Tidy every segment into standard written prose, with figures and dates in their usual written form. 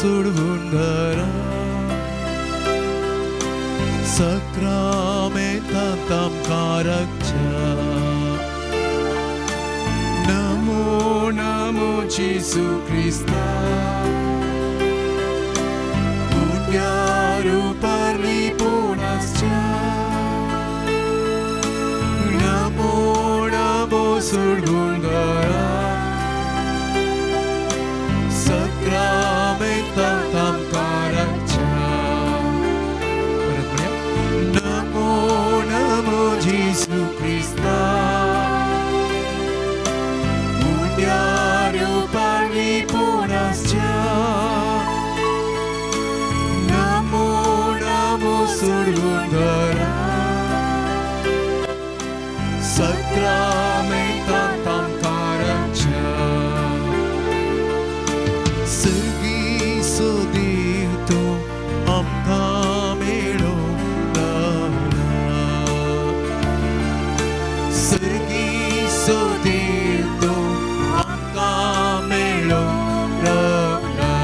सोडवून सक्रामेंतांत आमकां राखच्या. नमो नमो जेजू क्रिस्ता, उण्या रुपार लिपून आसच्या. नमो नमो सोडवून सक्रामेंतांत आमकां राखच्या. परत म्हणया. नमो नमो जेजू क्रिस्ता, उण्या रुपार लिपून आसच्या. नमो नमो सोडवून सक्रामेंतांत आमकां राखच्या. सर्गीचो देव तूं आमकां मेळोवंक रावला. सर्गीचो देव तूं आमकां मेळोवंक रावला.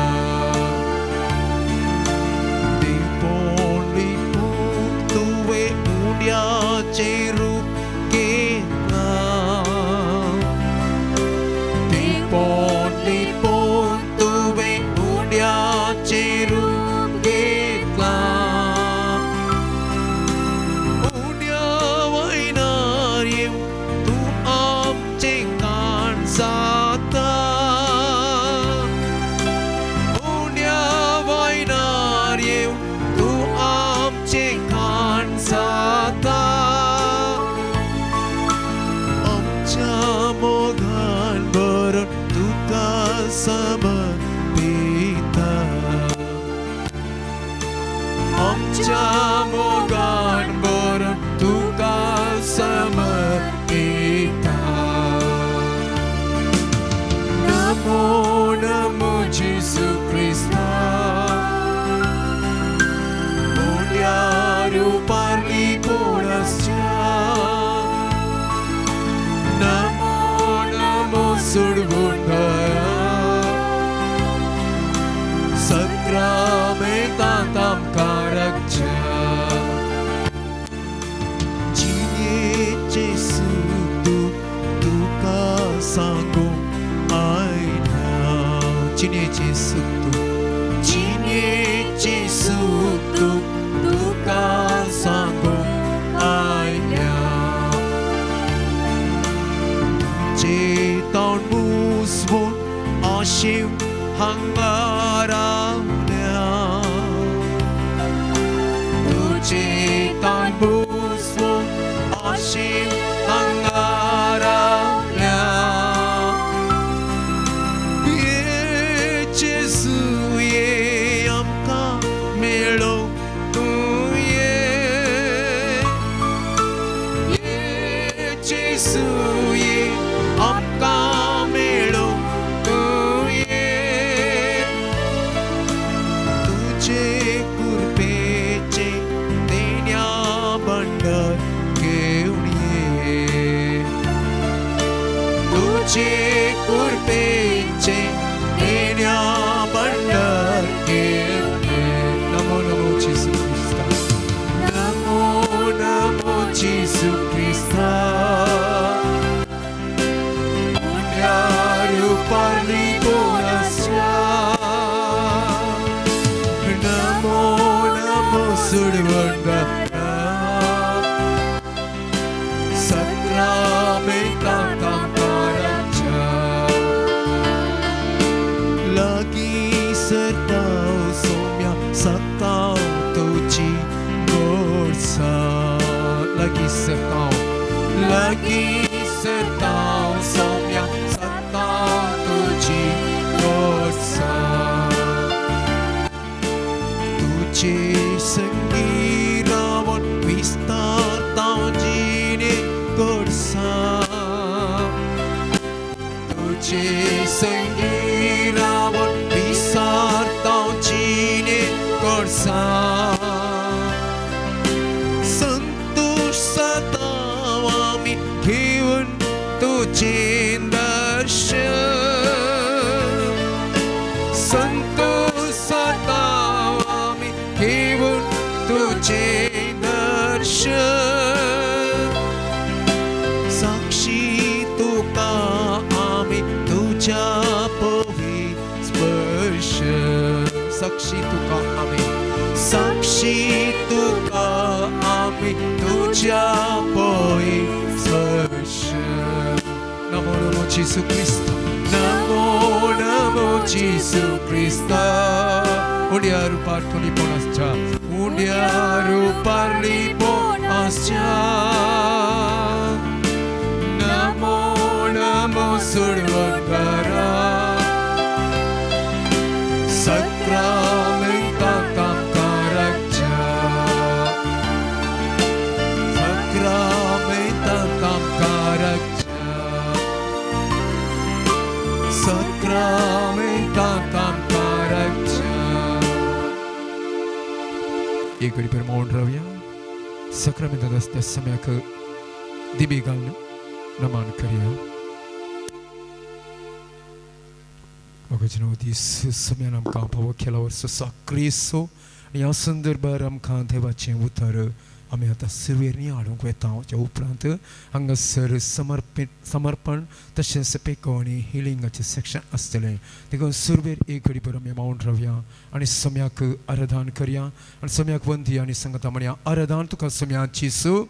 देवपण लिपून तुवें उंड्याचें रूप घेतलां. देवपण लिपून तुवें उंड्याचें रूप घेतलां. उंड्या वयनार येवन तूं आमचें काण जाता. उंड्या वयनार येवन तूं आमचें काण जाता. आमच्या मोगान भरून तुका समर्पिता. आमच्या मोगान भरून तुका समर्पिता. नमो नमो जेजू क्रिस्ता, उण्या रुपार लिपून आसच्या. नमो नमो सोडवून सक्रामेंतांत आमकां राखच्या. जिणेचें सूख दूख तुका सांगूंक आयल्या. जिणेचें सूख दूख, जिणेचें सूख दूख तुका सांगूंक आयल्या. तुजें तोंड मुसवून आशेव हांगा रावल्या. तुजें तोंड मुसवून आशेव हांगा रावल्या. ये जेजू ये आमकां मेळोवंक तूं ये. ये जेजू ये आमकां मेळोवंक तूं ये. तुजे कृपेचें देण्या भांडार घेवन ये. तुजे कृपेचें देण्या भांडार घेवन ये. नमो नमो जेजू क्रिस्ता, नमो नमो जेजू क्रिस्ता, उण्या रुपार लिपून आसच्या. नमो नमो सोडवणदारा, सक्रामेंतांत आमकां राखच्या. लागीं सरताव सोम्या सताव तुजी गोडसाण. लागीं सरताव, लागीं सरताव सोम्या सताव तुजी गोडसाण. तुजे संगी रावन विस्तारताव जिणे गोडसाण. तुजे संगी रावन विस्तारताव जिणे गोडसाण. संतोष सताव आमी घेवन तुजें दर्शन. संतोष तुज्या पवी स्पर्श साक्षी तुका आमी साक्षी तुका आमी तुज्या पवी स्पर्श नमो नमो जेसू क्रिस्त नमो नमो जेसू क्रिस्त उंड्या रुपार तुली आसच्या उंड्या रुपार लिपोन आसच्या नमो नमो सुडवणकारा साक्रामेंतांत आमकां राखच्या साक्रामेंतांत आमकां राखच्या साक्रामेंतांत आमकां राखच्या. एक घडी भर मौन रावया. साक्रामेंतांत आसता सम्याक दिबी घालून नमन करया. भगवजनो दीस सम्यान आमकां फावो केला वर्स साक्रिसो आनी ह्या संदर्भार आमकां देवाचें उतर आमी आतां सुरवेर हाडूंक वता. त्या उपरांत हांगासर समर्पण तशेंच पेको आनी हिलिंगाचें सेक्शन आसतलें. देखून सुरवेर एक घडी भर आमी मावन रावया आनी सम्याक आराधन करया आनी सम्याक वंदी आनी सांगता म्हणया आराधन तुका सम्या जेसू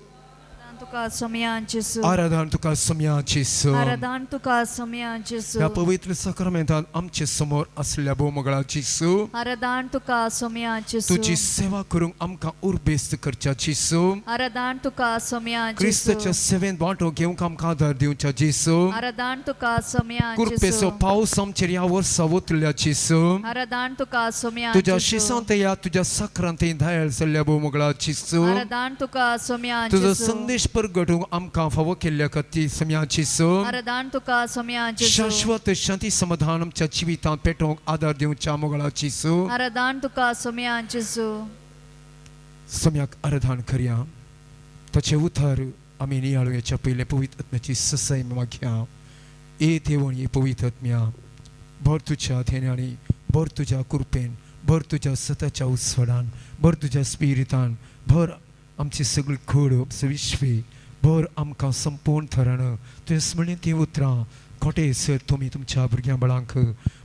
तुका सोम्या जेसू आराधन तुका सम्या जेसू आराधन तुका सोम्या जेसू ह्या पवित्र साक्रामेंतान आमचे समोर आसल्या भोवमगळा जेसू आराधन तुका सोम्या जेसू तुजी सेवा करूंक आमकां उर्बेस्त करच्या जेसू आराधन तुका सोम्या जेसू क्रिस्ताच्या सेवेंत वांटो घेवंक आमकां आदार दिवच्या जेसू आराधन तुका सोम्या कृपेचो जेसू पावस आमचेर ह्या वर्सा ओतल्या जेसू आराधन तुका सोम्या तुज्या जेसू शिसांत या तुज्या साक्रांत धायल जाल्ल्या भोवमगळा जेसू आराधन तुका सोम्या तुजो जेसू संदेश परगटूंक आमकां फावो केल्ल्या खातीर सम्या जेसू आराधन तुका सोम्या जेसू शाश्वत शांती समाधान आमच्या जिवितांत पेटोवंक आदार दिवच्या मोगळा जेसू आराधन तुका सोम्या जेसू. सम्याक आराधन करया. ताचें उतर आमी नियाळुयाच्या पयलें पवित्र आत्म्याची ससाय मागया. ए देवण ये पवित्र आत्म्या भर तुज्या धेन्यांनी भर तुज्या कृपेन भर तुज्या सताच्या उत्सवान भर तुज्या स्पिरितान भर आमची सगळी खोड आमचे विश्वे भर आमकां संपूर्ण थरान तुवें स्मरणीय तीं उतरां खोटे सर तुमी तुमच्या भुरग्यां बाळांक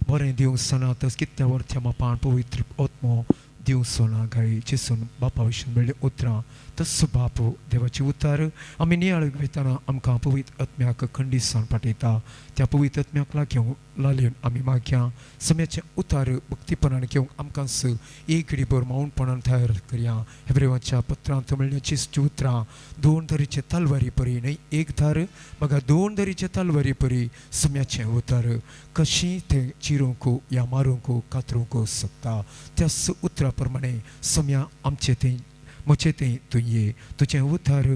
बरें दिवंक सना तस कितल्या वरत्या मापान पवित्र आत्मो दिवंक सोना गाय जेसून बापा विशीं मेळ्ळीं उतरां तस्सो बाप देवाची उतार आमी नियाळ वयतना आमकां पवित्र आत्म्याक खंडीसान पाठयता. त्या पवित्र आत्म्याक लागून लालेवन आमी मागया सम्याचें उतार भक्तीपणान घेवंक आमकां एक घडीभर मावणपणान तयार करया. हेब्रेवाच्या पत्रांत मेळण्याची उतरां दोन तरेचे तलवारी परी न्हय एक धार बघा दोन तरेचे तलवारी परी सम्याचें उतार कशी तें चिरूंक या मारूंक कातरूंक शकता. त्याच उतरा प्रमाणे सम्या आमचें तें म्हजें तें तूं ये तुजें उतार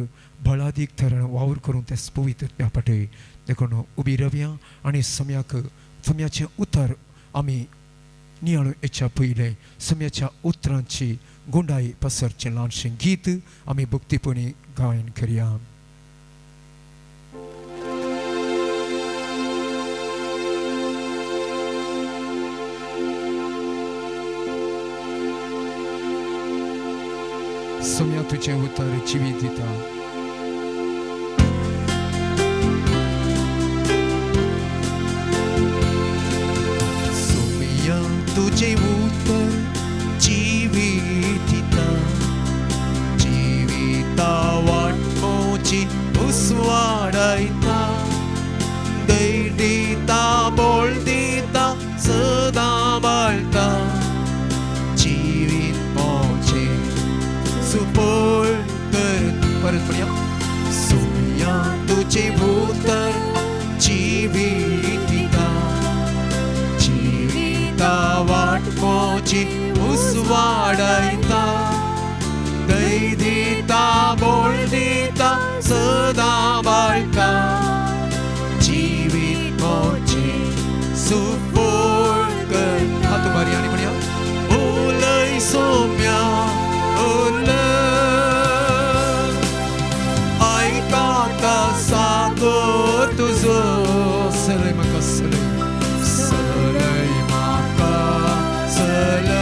बळादीक थरण वावर करून तें पवित्र आत्म्या पाटय. देखून उबी रावया आनी सम्याक सम्याचें उतर आमी नियाळून येच्या पयलें सम्याच्या उतरांची गुंडाई पसरचें ल्हानशें गीत आमी भक्तीपणी गायन करया. सम्या तुजें उतर जिवीत दिता. सोम्या तुजें उतर जिवीत दिता जिविता वाट म्हजी उसवाडयता धैर्य दिता बळ दिता सदां बाळटा जिवीत म्हजें सुपळ कर. परत म्हणया सोम्या तुजें उतर जिवीत दिता जिविता वाट म्हजी उसवाडयता धैर्य दिता बळ दिता सदां बाळटा जिवीत म्हजें सुपळ कर. हात उबारी आनी म्हणया उलय सोम्या उलय आयकता सागोर तुजो सलय म्हाका सलय सलय म्हाका सलय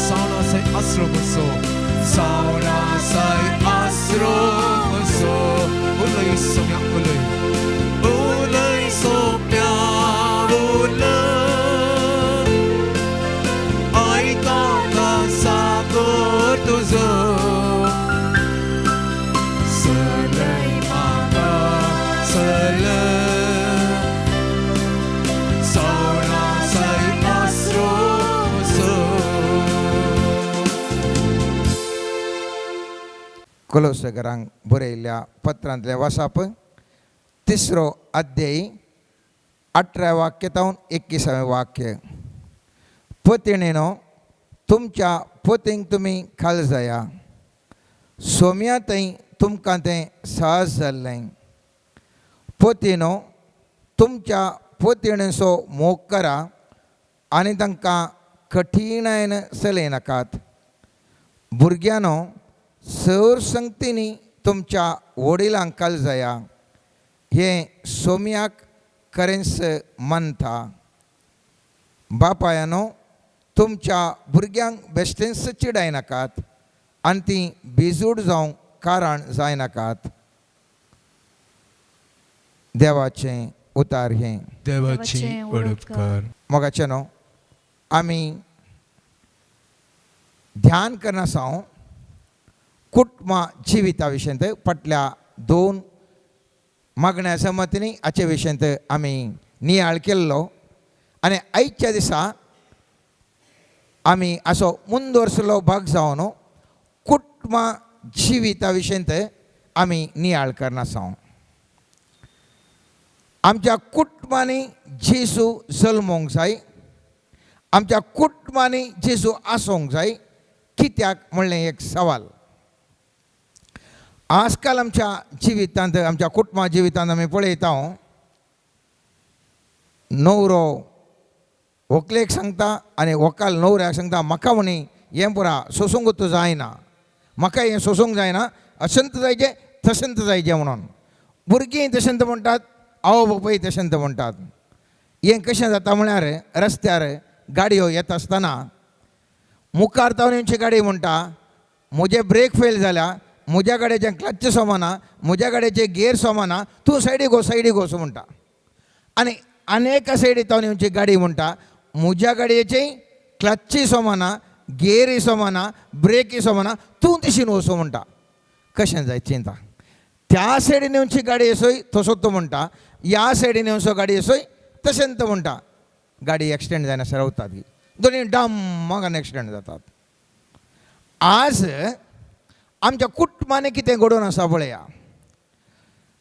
सावना साय आसरो कसो सावना साय आसरो कसो उलय सोम्या उलय कोलोसकरांक बरयल्ल्या पत्रांतलें वासाप तिसरो अध्यायी 18 वाक्य तावन 21 वाक्य. पतिणेनो तुमच्या पतींक तुमी खाल जाया, सोम्या थंय तुमकां तें सहज जाल्लें. पतीनो तुमच्या पतिणेचो मोग करा आनी तांकां कठीणायन चलयनाकात. भुरग्यांनो सर संगतींनी तुमच्या वडिलांक खाल जाया, हें सोम्याक खरेंच मानता. बापायानो तुमच्या भुरग्यांक बेश्टेंच चिडायनाकात आनी तीं बेजूड जावंक कारण जायनाकात. देवाचें उतार हें. देवाची वडपकार. मोगाचें न्हू आमी ध्यान करना सावन कुटुंबा जिविता विशयंत फाटल्या 2 मागण्या समतींनी हाचे विशयंत आमी नियाळ केल्लो आनी आयच्या दिसा आमी असो मुंदोरसलो भाग जावन कुटुंबा जिविता विशयंत आमी नियाळ करना सावन. आमच्या कुटुंबांनी जेजू जल्मोंक जाय, आमच्या कुटुंबांनी जेजू आसूंक जाय, कित्याक म्हणलें एक सवाल. आजकाल आमच्या जिवितांत, आमच्या कुटुंबा जिवितांत आमी पळयता, न्हवरो व्हंकलेक सांगता आनी व्हंकल न्हवऱ्याक सांगता, म्हाका म्हणी हें पुरा सोसूंक जायना, म्हाका हें सोसूंक जायना, अशंत जायचें तशेंत जायचें म्हणून. भुरगीं तशेंत म्हणटात, आवय बापूय तशेंत म्हणटात. हें कशें जाता म्हळ्यार रस्त्यार गाडयो येता आसतना मुखार तावन येवची गाडी म्हणटा, म्हजे ब्रेक फेल जाल्या, म्हज्या गाडयेचें क्लच सोमाना, म्हज्या गाडयेचें गियर सोमाना, तूं सायडीक वच, सायडीक वच म्हणटा. आनी आनी एका सायडी तावन येवची गाडी म्हणटा, म्हज्या गाडयेचें क्लच्चूय सोमाना, गियरूय सोमाना, ब्रेकूय सोमाना, तूं तिशीन वचूं म्हणटा. कशें जायत चिंता. त्या सायडीन येवची गाडी येसोय तसोच तो म्हणटा, ह्या सायडीन येवचो गाडी येसोय तशेंच तो म्हणटा. गाडी एक्सिडेंट जायना रावतात, दोनी डम्माक एक्सिडेंट जातात. आज आमच्या कुटुंबांनी कितें घडोवन आसा पळया.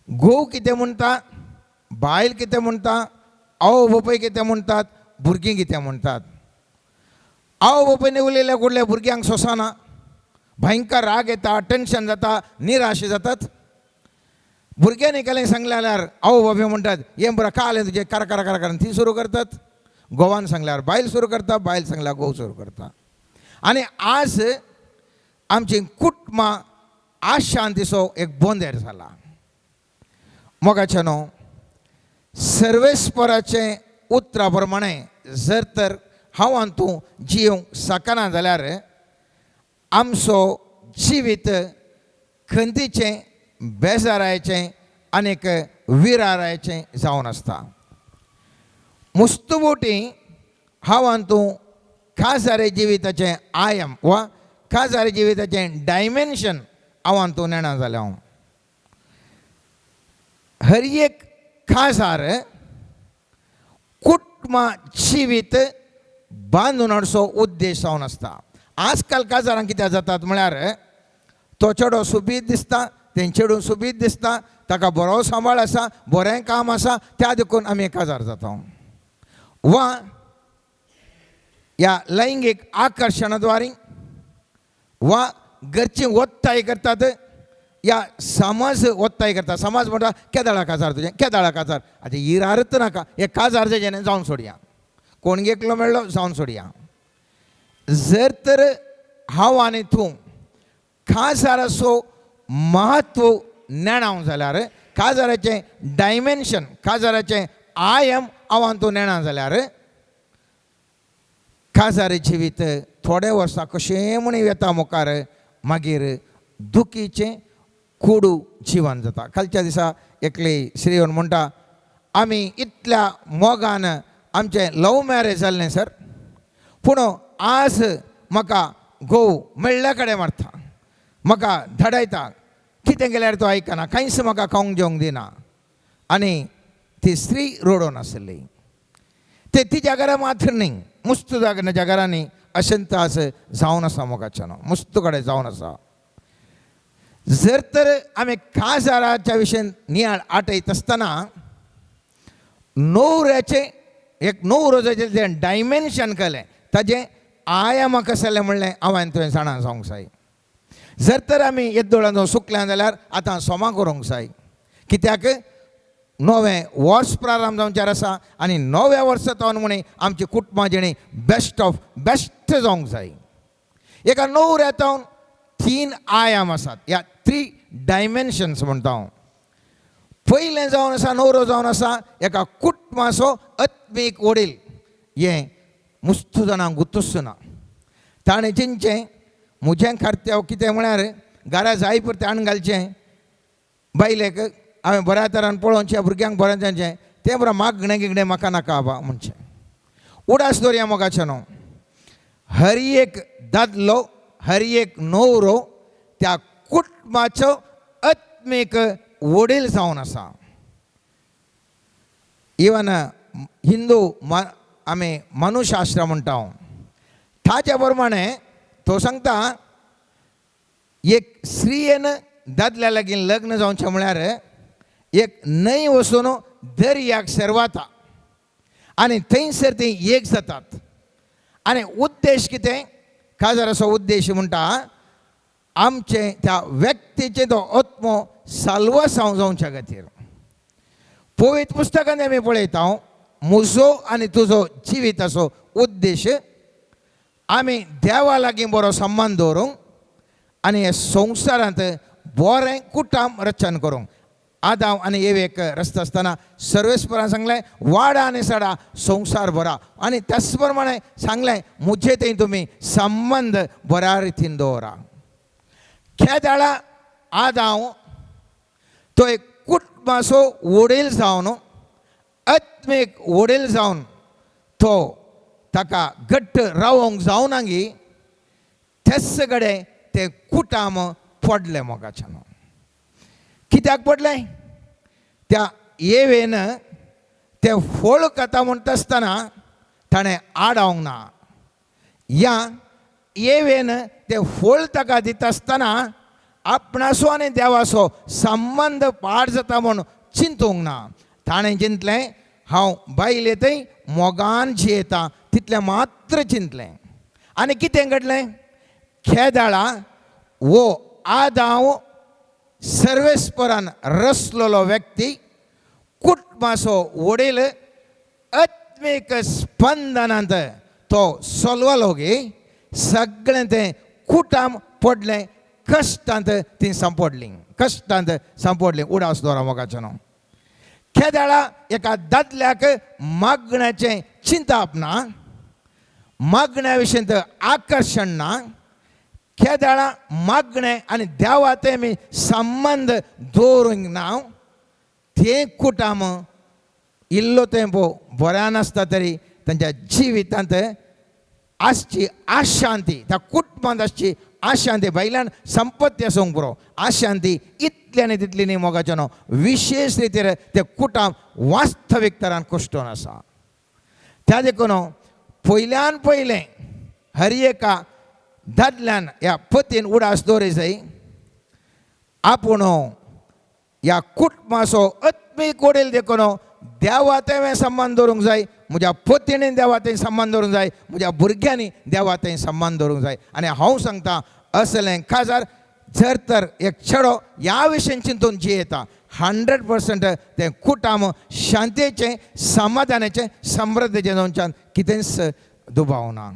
घोव कितें म्हणटा, बायल कितें म्हणटा, आवय बापूय कितें म्हणटात, भुरगीं कितें म्हणटात. आवय बापूयन उलयल्या कुडल्या भुरग्यांक सोंसना, भयंकर राग येता, टेंशन जाता, निराश जातात. भुरग्यांनी केलें सांगलें जाल्यार आवय बापूय म्हणटात, हें बरें कालें तुजें, कर कर कर कर ती सुरू करतात. घोवान सांगल्यार बायल सुरू करता, बायल सांगल्यार घोव सुरू करता. आनी आज आमची कुटुंबां आशांतीचो एक बोंदेर जाला. मोगाचें न्हू सर्वेस्पराचें उतरा प्रमाणे जर तर हांव आनी तूं जियोंक शकना जाल्यार आमचो जिवीत खंतीचें, बेजारायचें आनीक विरारायचें जावन आसता. मुस्तुबोटी हांव आनी तूं खासारी जिविताचें आयाम वा खासारी जिविताचें डायमेन्शन हांव आनी तूं नेणा जालें. हांव हर एक खासार कुटुंबा जिवीत बांदून हाडचो उद्देश जावन आसता. आजकाल काजारां कित्याक जातात म्हळ्यार तो चेडो सुबीत दिसता, तें चेडूं सुबीत दिसता, ताका बरो सांबाळ आसा, बरें काम आसा, त्या देखून आमी काजार जाता. वा ह्या लैंगीक आकर्शणाद्वारे वा घरची ओत्ताय करतात, या समाज ओत्ताय करता. समाज म्हणटा केदाळा काजार तुजें, केदाळा काजार, आतां इरारत नाका, हे काजार जेणे जावन सोडया, कोण एकलो मेळ्ळो जावन सोडया. जर तर हांव आनी तूं काजाराचो म्हत्व नेणाव जाल्यार, काजाराचें डायमेन्शन, काजाराचें आयाम हांव आनी तूं नेणा जाल्यार काजारी जिवीत थोडे वर्सां कशें म्हण येता मुखार, मागीर दुखीचें कोडू जिवन जाता. कालच्या दिसा एकली स्त्री येवन म्हणटा, आमी इतल्या मोगान आमचें लव मॅरेज जाल्लें सर, पूण आज म्हाका घोव मेळ्ळ्या कडेन मारता, म्हाका धाडायता, कितें केल्यार तो आयकना, कांयच म्हाका खावंक जेवंक दिना. आनी ती स्त्री रडोन आसली. ते तिच्या घरा मात्र न्ही, मुस्त जाग्याच्या घरांनी अशेंच आज जावन आसा. मोगाच्यान मुस्त कडेन जावन आसा. जर तर आमी काजाराच्या विशयान नियाळ आटयत आसतना न्हवऱ्याचें एक न्हवरो जाचें तें डायमेन्शन केलें, ताजें आयामां कसलें म्हणलें हांवें तुवें जाणा जावंक जाय. जर तर आमी येद्दोळान जावं सुकल्यान जाल्यार आतां सोमा करूंक जाय, कित्याक नवें वर्स प्रारंभ जावचें आसा आनी नव्या वर्सा तावन म्हणी आमची कुटुंबां जिणी बेस्ट ऑफ बेस्ट जावंक जाय. एका न्हवऱ्या तावन 3 आयाम आसात, ह्या 3 डायमेन्शन्स म्हणटा हांव. पयलें जावन आसा न्हवरो जावन आसा एका कुटुंबाचो आत्मीक वडील. हें मुस्तू जाणांक गुत्तूच ना. ताणें चिंतचें म्हजें खार्त्याव कितें म्हळ्यार घरा जाय पुरतें हाडून घालचें, बायलेक हांवें बऱ्या तरान पळोवचें, भुरग्यांक बरें जावचें, तें बरें मागणें गिगणें म्हाका नाका आबा म्हणचें. उडास दवरया मोगाचें न्हू, हर एक दादलो हर एक न्हवरो त्या कुटुंबाचो आत्मीक वडील जावन आसा. इवन हिंदू आमी मनुशास्त्र म्हणटा ताच्या प्रमाणे तो सांगता एक स्त्रियेन दादल्या लागीं लग्न जावचें म्हळ्यार एक न्हंय वचून दर्याक शेरवाता आनी थंयसर ती एक जातात. आनी उद्देश कितें, काजाराचो उद्देश म्हणटा आमचें त्या व्यक्तीचें तो आत्मो साल्वासांव जावच्या खातीर. पवित्र पुस्तकांत आमी पळयता म्हजो आनी तुजो जिविताचो उद्देश आमी देवा लागीं बरो संबंद दवरूंक आनी हे संवसारांत बरें कुटाम रचन करूंक. आदाव आनी एवेक रस्ता आसतना सर्वेस्परान सांगलें वाडा आनी सडा संवसार भरा, आनी त्याच प्रमाणे सांगलें म्हजे थंय तुमी संबंद बऱ्या रितीन दवरा. खेदाळा आदाव तो एक कुटुंबाचो वडील जावन आत्मीक वडील जावन तो ताका घट्ट रावोंक जावना गी तेच कडेन तें कुटाम पडलें मोगाच्यान. कित्याक पडलें, त्या एवेन तें फळ खाता म्हणटा आसतना ताणें आडावंक ना, या एवेन तें फळ ताका दिता आसतना आपणाचो आनी देवाचो संबंद पाड जाता म्हूण चिंतूंक ना. ताणें चिंतलें हांव बायले थंय मोगान जियेता तितलें मात्र चिंतलें. आनी कितें घडलें, खेदाळा वो आदाव सर्वेस्परान रसलेलो व्यक्ती कुटुंबाचो वडील आत्मीक स्पंदनांत तो सोलवलो गे, सगळें तें कुटाम पडलें, कश्टांत ती सांपडली, कश्टांत सांपडली. उडास दवरा मोगाचें न्हू. खेदाळा एका दादल्याक मागण्याचें चिंताप ना, मागण्या विशयंत आकर्शण ना, खेदाळा मागणें आनी देवा ते आमी संबंद दवरूंक ना, तें कुटाम इल्लो तेंपो बऱ्या नासता तरी तांच्या जिवितांत आसची आशांती, त्या कुटुंबांत आसची आशांती, भायल्यान संपत्ती आसूंक पुरो, आशांती इतली आनी तितली न्ही मोगाचें न्हू, विशेश रितीर तें कुटाम वास्तवीक तरान कुश्टून आसा. त्या देखून पयल्यान पयलें हर एका दादल्यान ह्या पतीन उडास दवरी जाय आपूण ह्या कुटुंबाचो आत्मीक वडील देखून देवा थंय संबंद दवरूंक जाय, म्हज्या पतीणेन देवा थंय संबंद दवरूंक जाय, म्हज्या भुरग्यांनी देवा थंय संबंद दवरूंक जाय. आनी हांव सांगता असलें काजार जर तर एक चेडो ह्या विशयन चिंतून जियेता 100% तें कुटाम शांतेचें समाधानाचें समृद्धीचें जावच्यान कितेंच दुबाव ना.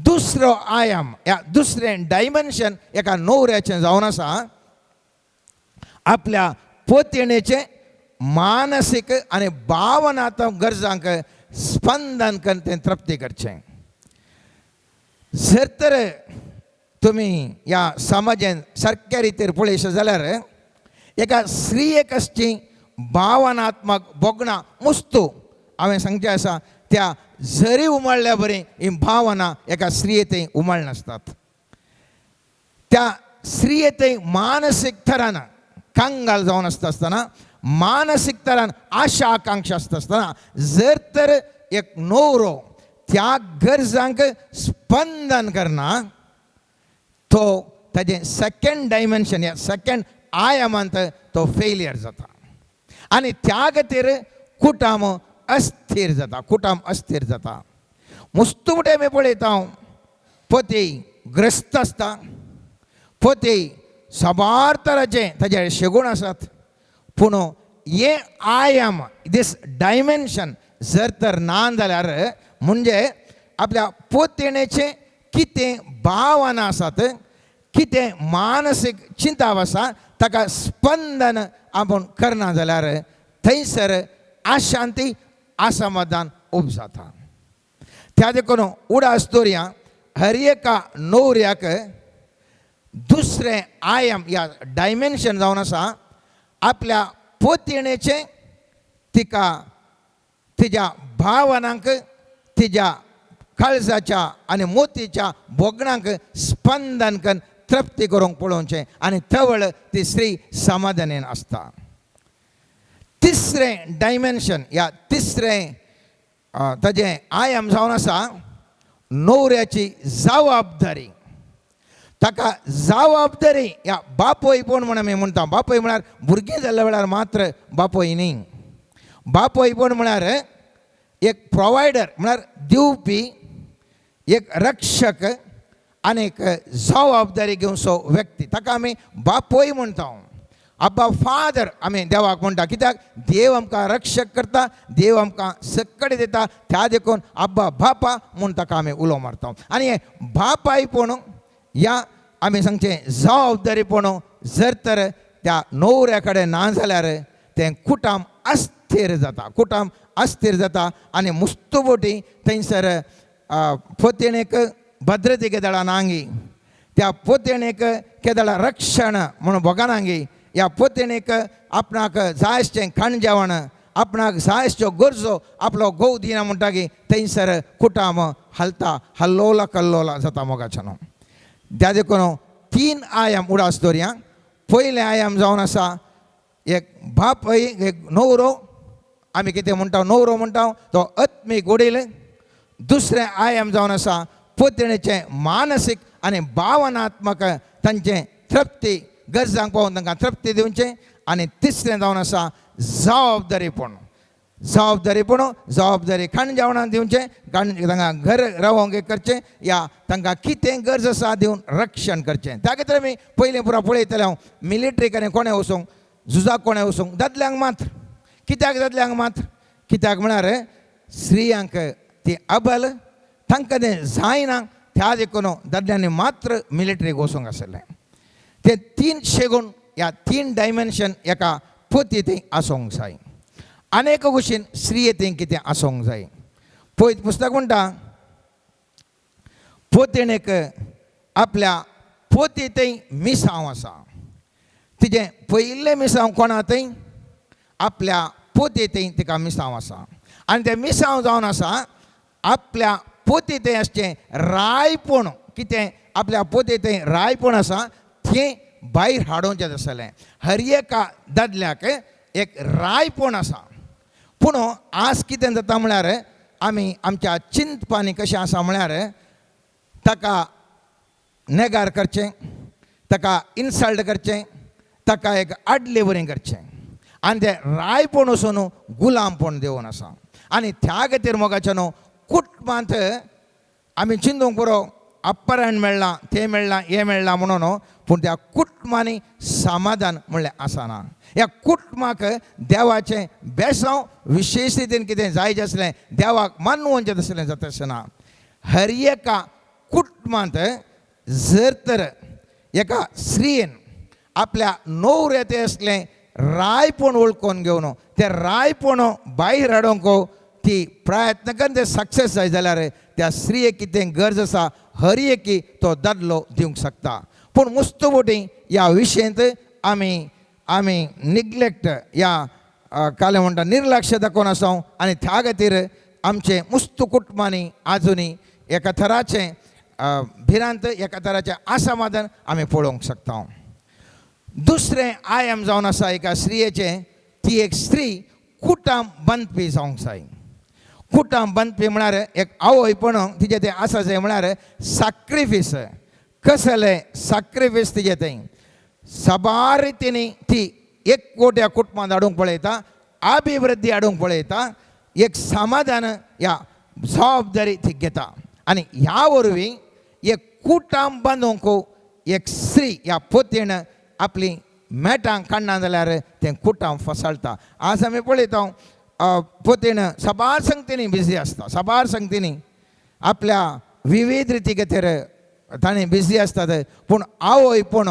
दुसरो आयाम ह्या दुसरें डायमेन्शन एका न्हवऱ्याचें जावन आसा आपल्या पतिणेचें मानसीक आनी भावनात्मक गरजांक स्पंदन करून तें तृप्ती करचें. जर तर तुमी ह्या समाजान सारक्या रितीर पळयशे जाल्यार एका स्त्रियेक आसची भावनात्मक भोगणां मुस्तू हांवें सांगचें आसा त्या जरी उमळ्ळ्या बरी ही भावना एका स्त्रिये थंय उमळनासतात. त्या स्त्रिये थंय मानसीक थरान कंगाल जावन आसता आसतना मानसीक तरान आशा आकांक्षा आसता आसतना जर तर एक न्हवरो त्या गरजांक स्पंदन करना तो ताजें सेकंड डायमेन्शन ह्या सेकंड आयामांत तो फेलियर जाता आनी त्या खातीर कुटाम अस्थिर जाता, कुटाम अस्थिर जाता. मुस्तू मुटे आमी पळयता पती ग्रस्त आसता, पती साबार तराचे ताजे शेगूण आसात, पूण हे आयाम दीस डायमेन्शन जर तर ना जाल्यार म्हणजे आपल्या पोतेणेचें कितें भावना आसात, कितें मानसीक चिंताप आसा ताका स्पंदन आपूण करना जाल्यार थंयसर अशांती असमाधान उब जाता. त्या देखून उडास दवरया हर एका न्हवऱ्याक दुसरें आयाम ह्या डायमेन्शन जावन आसा आपल्या पोतेणेचें तिका तिज्या भावनांक तिज्या काळजाच्या आनी मोतीच्या भोगणांक स्पंदन करून तृप्ती करूंक पळोवचें आनी तवळ ती स्त्री समाधानेन आसता. तिसरें डायमेन्शन ह्या तिसरें ताजें आयाम जावन आसा न्हवऱ्याची जबाबदारी. ताका जबाबदारी ह्या बापोयपण म्हण आमी म्हणटा. बापोय म्हळ्यार भुरगीं जाल्ल्या वेळार मात्र बापोय न्ही, बापोयपण म्हळ्यार एक प्रोवायडर म्हळ्यार दिवपी, एक रक्षक आनी एक जबाबदारी घेवचो व्यक्ती, ताका आमी बापोय म्हणटा. आब्बा फादर आमी देवाक म्हणटा, कित्याक देव आमकां रक्षक करता, देव आमकां सकड दिता, त्या देखून आब्बा बापा म्हूण ताका आमी उलो मारता. आनी हें बापायपण ह्या आमी सांगचें जबाबदारीपण जर तर त्या न्हवऱ्या कडेन ना जाल्यार तें कुटाम अस्थिर जाता, कुटाम अस्थिर जाता आनी मुस्तुबोटी थंयसर पोतेणेक भद्रते केदळा नांगी, त्या पोतेणेक केदळा रक्षण म्हणून भोगनांगी, ह्या पोतेणेक आपणाक जाय आसचें खाण जेवण, आपणाक जाय आसच्यो गरजो आपलो घोव दिना म्हणटा की थंयसर कुटाम हालता, हल्लोला कल्लोला जाता मोगाच्यानो. त्या देखून तीन आयाम उडास दवरया. पयलें आयाम जावन आसा एक बापय एक न्हवरो, आमी कितें म्हणटा न्हवरो म्हणटा तो आत्मीक वडील. दुसरें आयाम जावन आसा पोतेणेचें मानसीक आनी भावनात्मक तांचें तृप्ती, गरजांक पावून तांकां तृप्ती दिवचें. आनी तिसरें जावन आसा जबाबदारीपण, जबाबदारीपण, जबाबदारी खाण जेवणाक दिवचें, खाण तांकां घर रावोंक एक करचें या तांकां कितें गरज आसा दिवन रक्षण करचें. त्या खातीर आमी पयलीं पुरा पळयतले हांव मिलिटरी कडेन कोणें वचूंक, झुजाक कोणें वचूंक, दादल्यांक मात्र. कित्याक दादल्यांक मात्र? कित्याक म्हळ्यार स्त्रियांक ती अबल, तांकां तें जायना, त्या देखून दादल्यांनी मात्र मिलिटरीक वचूंक आसलें. ते तीन शेगूण ह्या तीन डायमेन्शन एका पोती थंय आसूंक जाय. अनेक गोश्टीन स्त्रिये थंय कितें आसूंक जाय. पळय पुस्तक म्हणटा पोतेणेक आपल्या पोती थंय मिसांव आसा. तिजें पयलें मिसांव कोणा थंय? आपल्या पोती थंय तिका मिसांव आसा. आनी तें मिसांव जावन आसा आपल्या पोती थंय आसचें रायपण, कितें आपल्या पोती थंय रायपण आसा तें भायर हाडोवचें आसलें. हर एका दादल्याक एक रायपण आसा. पूण आज कितें जाता म्हळ्यार आमी आमच्या चिंतपानी कशें आसा म्हळ्यार ताका नेगार करचें, ताका इन्सल्ट करचें, ताका एक आडले बरें करचें आनी तें रायपण वचून गुलामपण देवन आसा. आनी त्या खातीर मोगाचें न्हू कुटुंबांत आमी चिंतूंक पुरो अपहरण मेळ्ळां, तें मेळ्ळां, हें मेळ्ळां म्हणून, पूण त्या कुटुंबांनी समाधान म्हणलें आसना. ह्या कुटुंबाक देवाचें बेसांव विशेश रितीन कितें जाय आसलें, देवाक मानवचें तसलें जाता आसना. हर एका कुटुंबांत जर तर एका स्त्रियेन आपल्या न्हवऱ्या तें आसलें रायपण वळखून घेवन तें रायपण भायर हाडूंक ती प्रयत्न करून तें सक्सेस जाय जाल्यार त्या स्त्रियेक कितें गरज आसा हर एकी तो दादलो दिवंक शकता. पूण मुस्तू बोटी ह्या विशयांत आमी आमी निग्लेक्ट ह्या कालें म्हणटा निर्लक्ष दाखोवन आसा. आनी त्या खातीर आमचें मुस्तू कुटुंबांनी आजुनूय एका थराचें भिरांत, एका थराचें असमाधान आमी पळोवंक शकता. दुसरें आयाम जावन आसा एका स्त्रियेचें, ती एक स्त्री कुटाम बांदपी जावंक जाय. कुटाम बांदपी म्हळ्यार एक आवयपण तिजें तें आसा जाय म्हळ्यार साक्रिफीस, कसलें साक्रिफीस तिजें तें साबार रितींनी ती एकवट ह्या कुटुंबांत हाडूंक पळयता, अभिवृद्धी हाडूंक पळयता, एक समाधान ह्या जबाबदारी ती घेता आनी ह्या वरवीं एक कुटाम बांदूंक एक स्त्री ह्या पोतीन आपली मेटां काडना जाल्यार तें कुटाम फसाळटा. आज आमी पळयता पोतीन साबार संगतींनी बिजी आसता, साबार संगतींनी आपल्या विविध रिती खातीर ताणें बिजी आसतात, पूण आवय पूण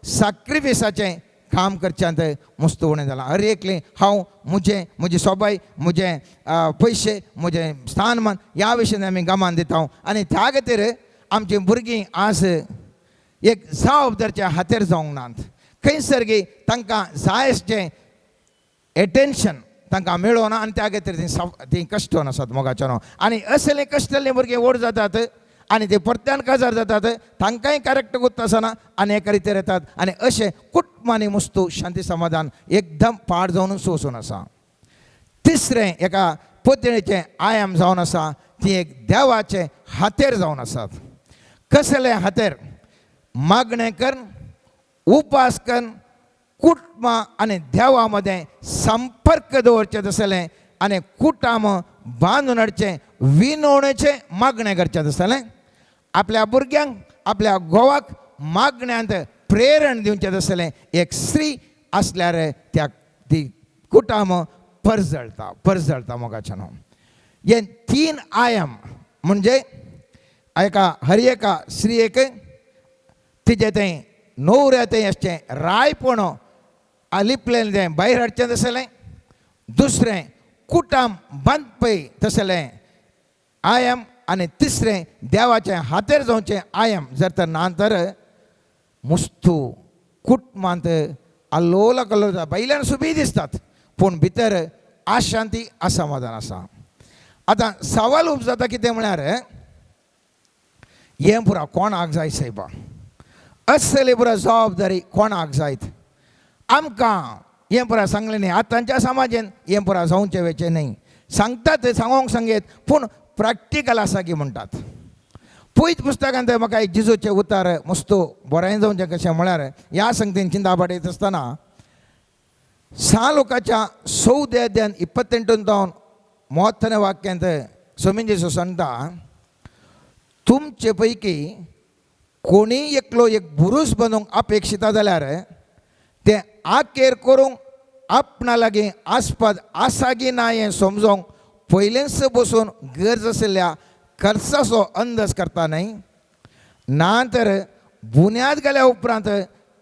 साक्रिफिसाचें काम करच्यांत मुस्त उणें जालां. हर एकलें हांव म्हजें, म्हजी सोबाय, म्हजें पयशे, म्हजें स्थानमान ह्या विशयान आमी गमान दिता आनी त्या खातीर आमचीं भुरगीं आज एक जबाबदारच्या हातेर जावंक नात. खंयसर गी तांकां जाय आसचें एटेन्शन तांकां मेळना आनी त्या खातीर तीं तीं कश्टोन आसात मोगाच्यानो. आनी असले कश्टल्लीं भुरगीं व्हड जातात आनी ते परत्यान काजार जातात, तांकांय करेक्ट गुत्त आसना आनी एका रितीर येतात आनी अशें कुटुंबांनी मुस्तू शांती समाधान एकदम पाड जावन सोसून आसा. तिसरें एका पोतणेचें आयाम जावन आसा, ती एक देवाचें हातेर जावन आसात. कसलें हातेर? मागणें करून, उपास करून कुटुंबां आनी देवा मदें संपर्क दवरचें तसलें आनी कुटाम बांदून हाडचें विनवणेचें मागणें करचें तसलें, आपल्या भुरग्यांक आपल्या घोवाक मागण्यांत प्रेरण दिवचें तसलें एक स्त्री आसल्यार त्या ती कुटाम परजळटा, परजळटा मोगाच्यान. हे तीन आयाम म्हणजे एका हर एका स्त्रियेक तिजें तें न्हवऱ्या तें आसचें रायपण लिपलेलें तें भायर हाडचें तसलें, दुसरें कुटाम बांदपय तसलें आयाम आनी तिसरें देवाचें हातेर जावचें आयाम. जर तर ना तर मुस्तू कुटुंबांत आल्लोला कल्लोल जाता. भायल्यान सुबी दिसतात पूण भितर अशांती असमाधान आसा. आतां सवाल उब जाता कितें म्हळ्यार हें पुरा कोणाक जाय सायबा, असली पुरा जबाबदारी कोणाक जायत? आमकां हें पुरा सांगलें न्ही, आतांच्या समाजेन हें पुरा जावचें वेचें न्ही सांगतात, सांगोंक सांगेत पूण प्रॅक्टिकल आसा की म्हणटात. पयत पुस्तकांत म्हाका एक जिजूचें उतार मस्तू बरें जावचें कशें म्हळ्यार ह्या संगतीन चिंता पाटयत आसतना सालुकाच्या 14 ಅಧ್ಯಾಯ 28 जावन 30 वाक्यांत स्वामी जेजू सांगता, तुमचे पैकी कोणी एकलो एक बुरूस बांदूंक अपेक्षिता जाल्यार तें आकेर करूंक आपणा लागीं आसपाद आसा की ना हें समजोंक पयलेंच बसून गरज आशिल्ल्या खर्चाचो अंदाज करता न्हय, ना तर बुन्याद गेल्या उपरांत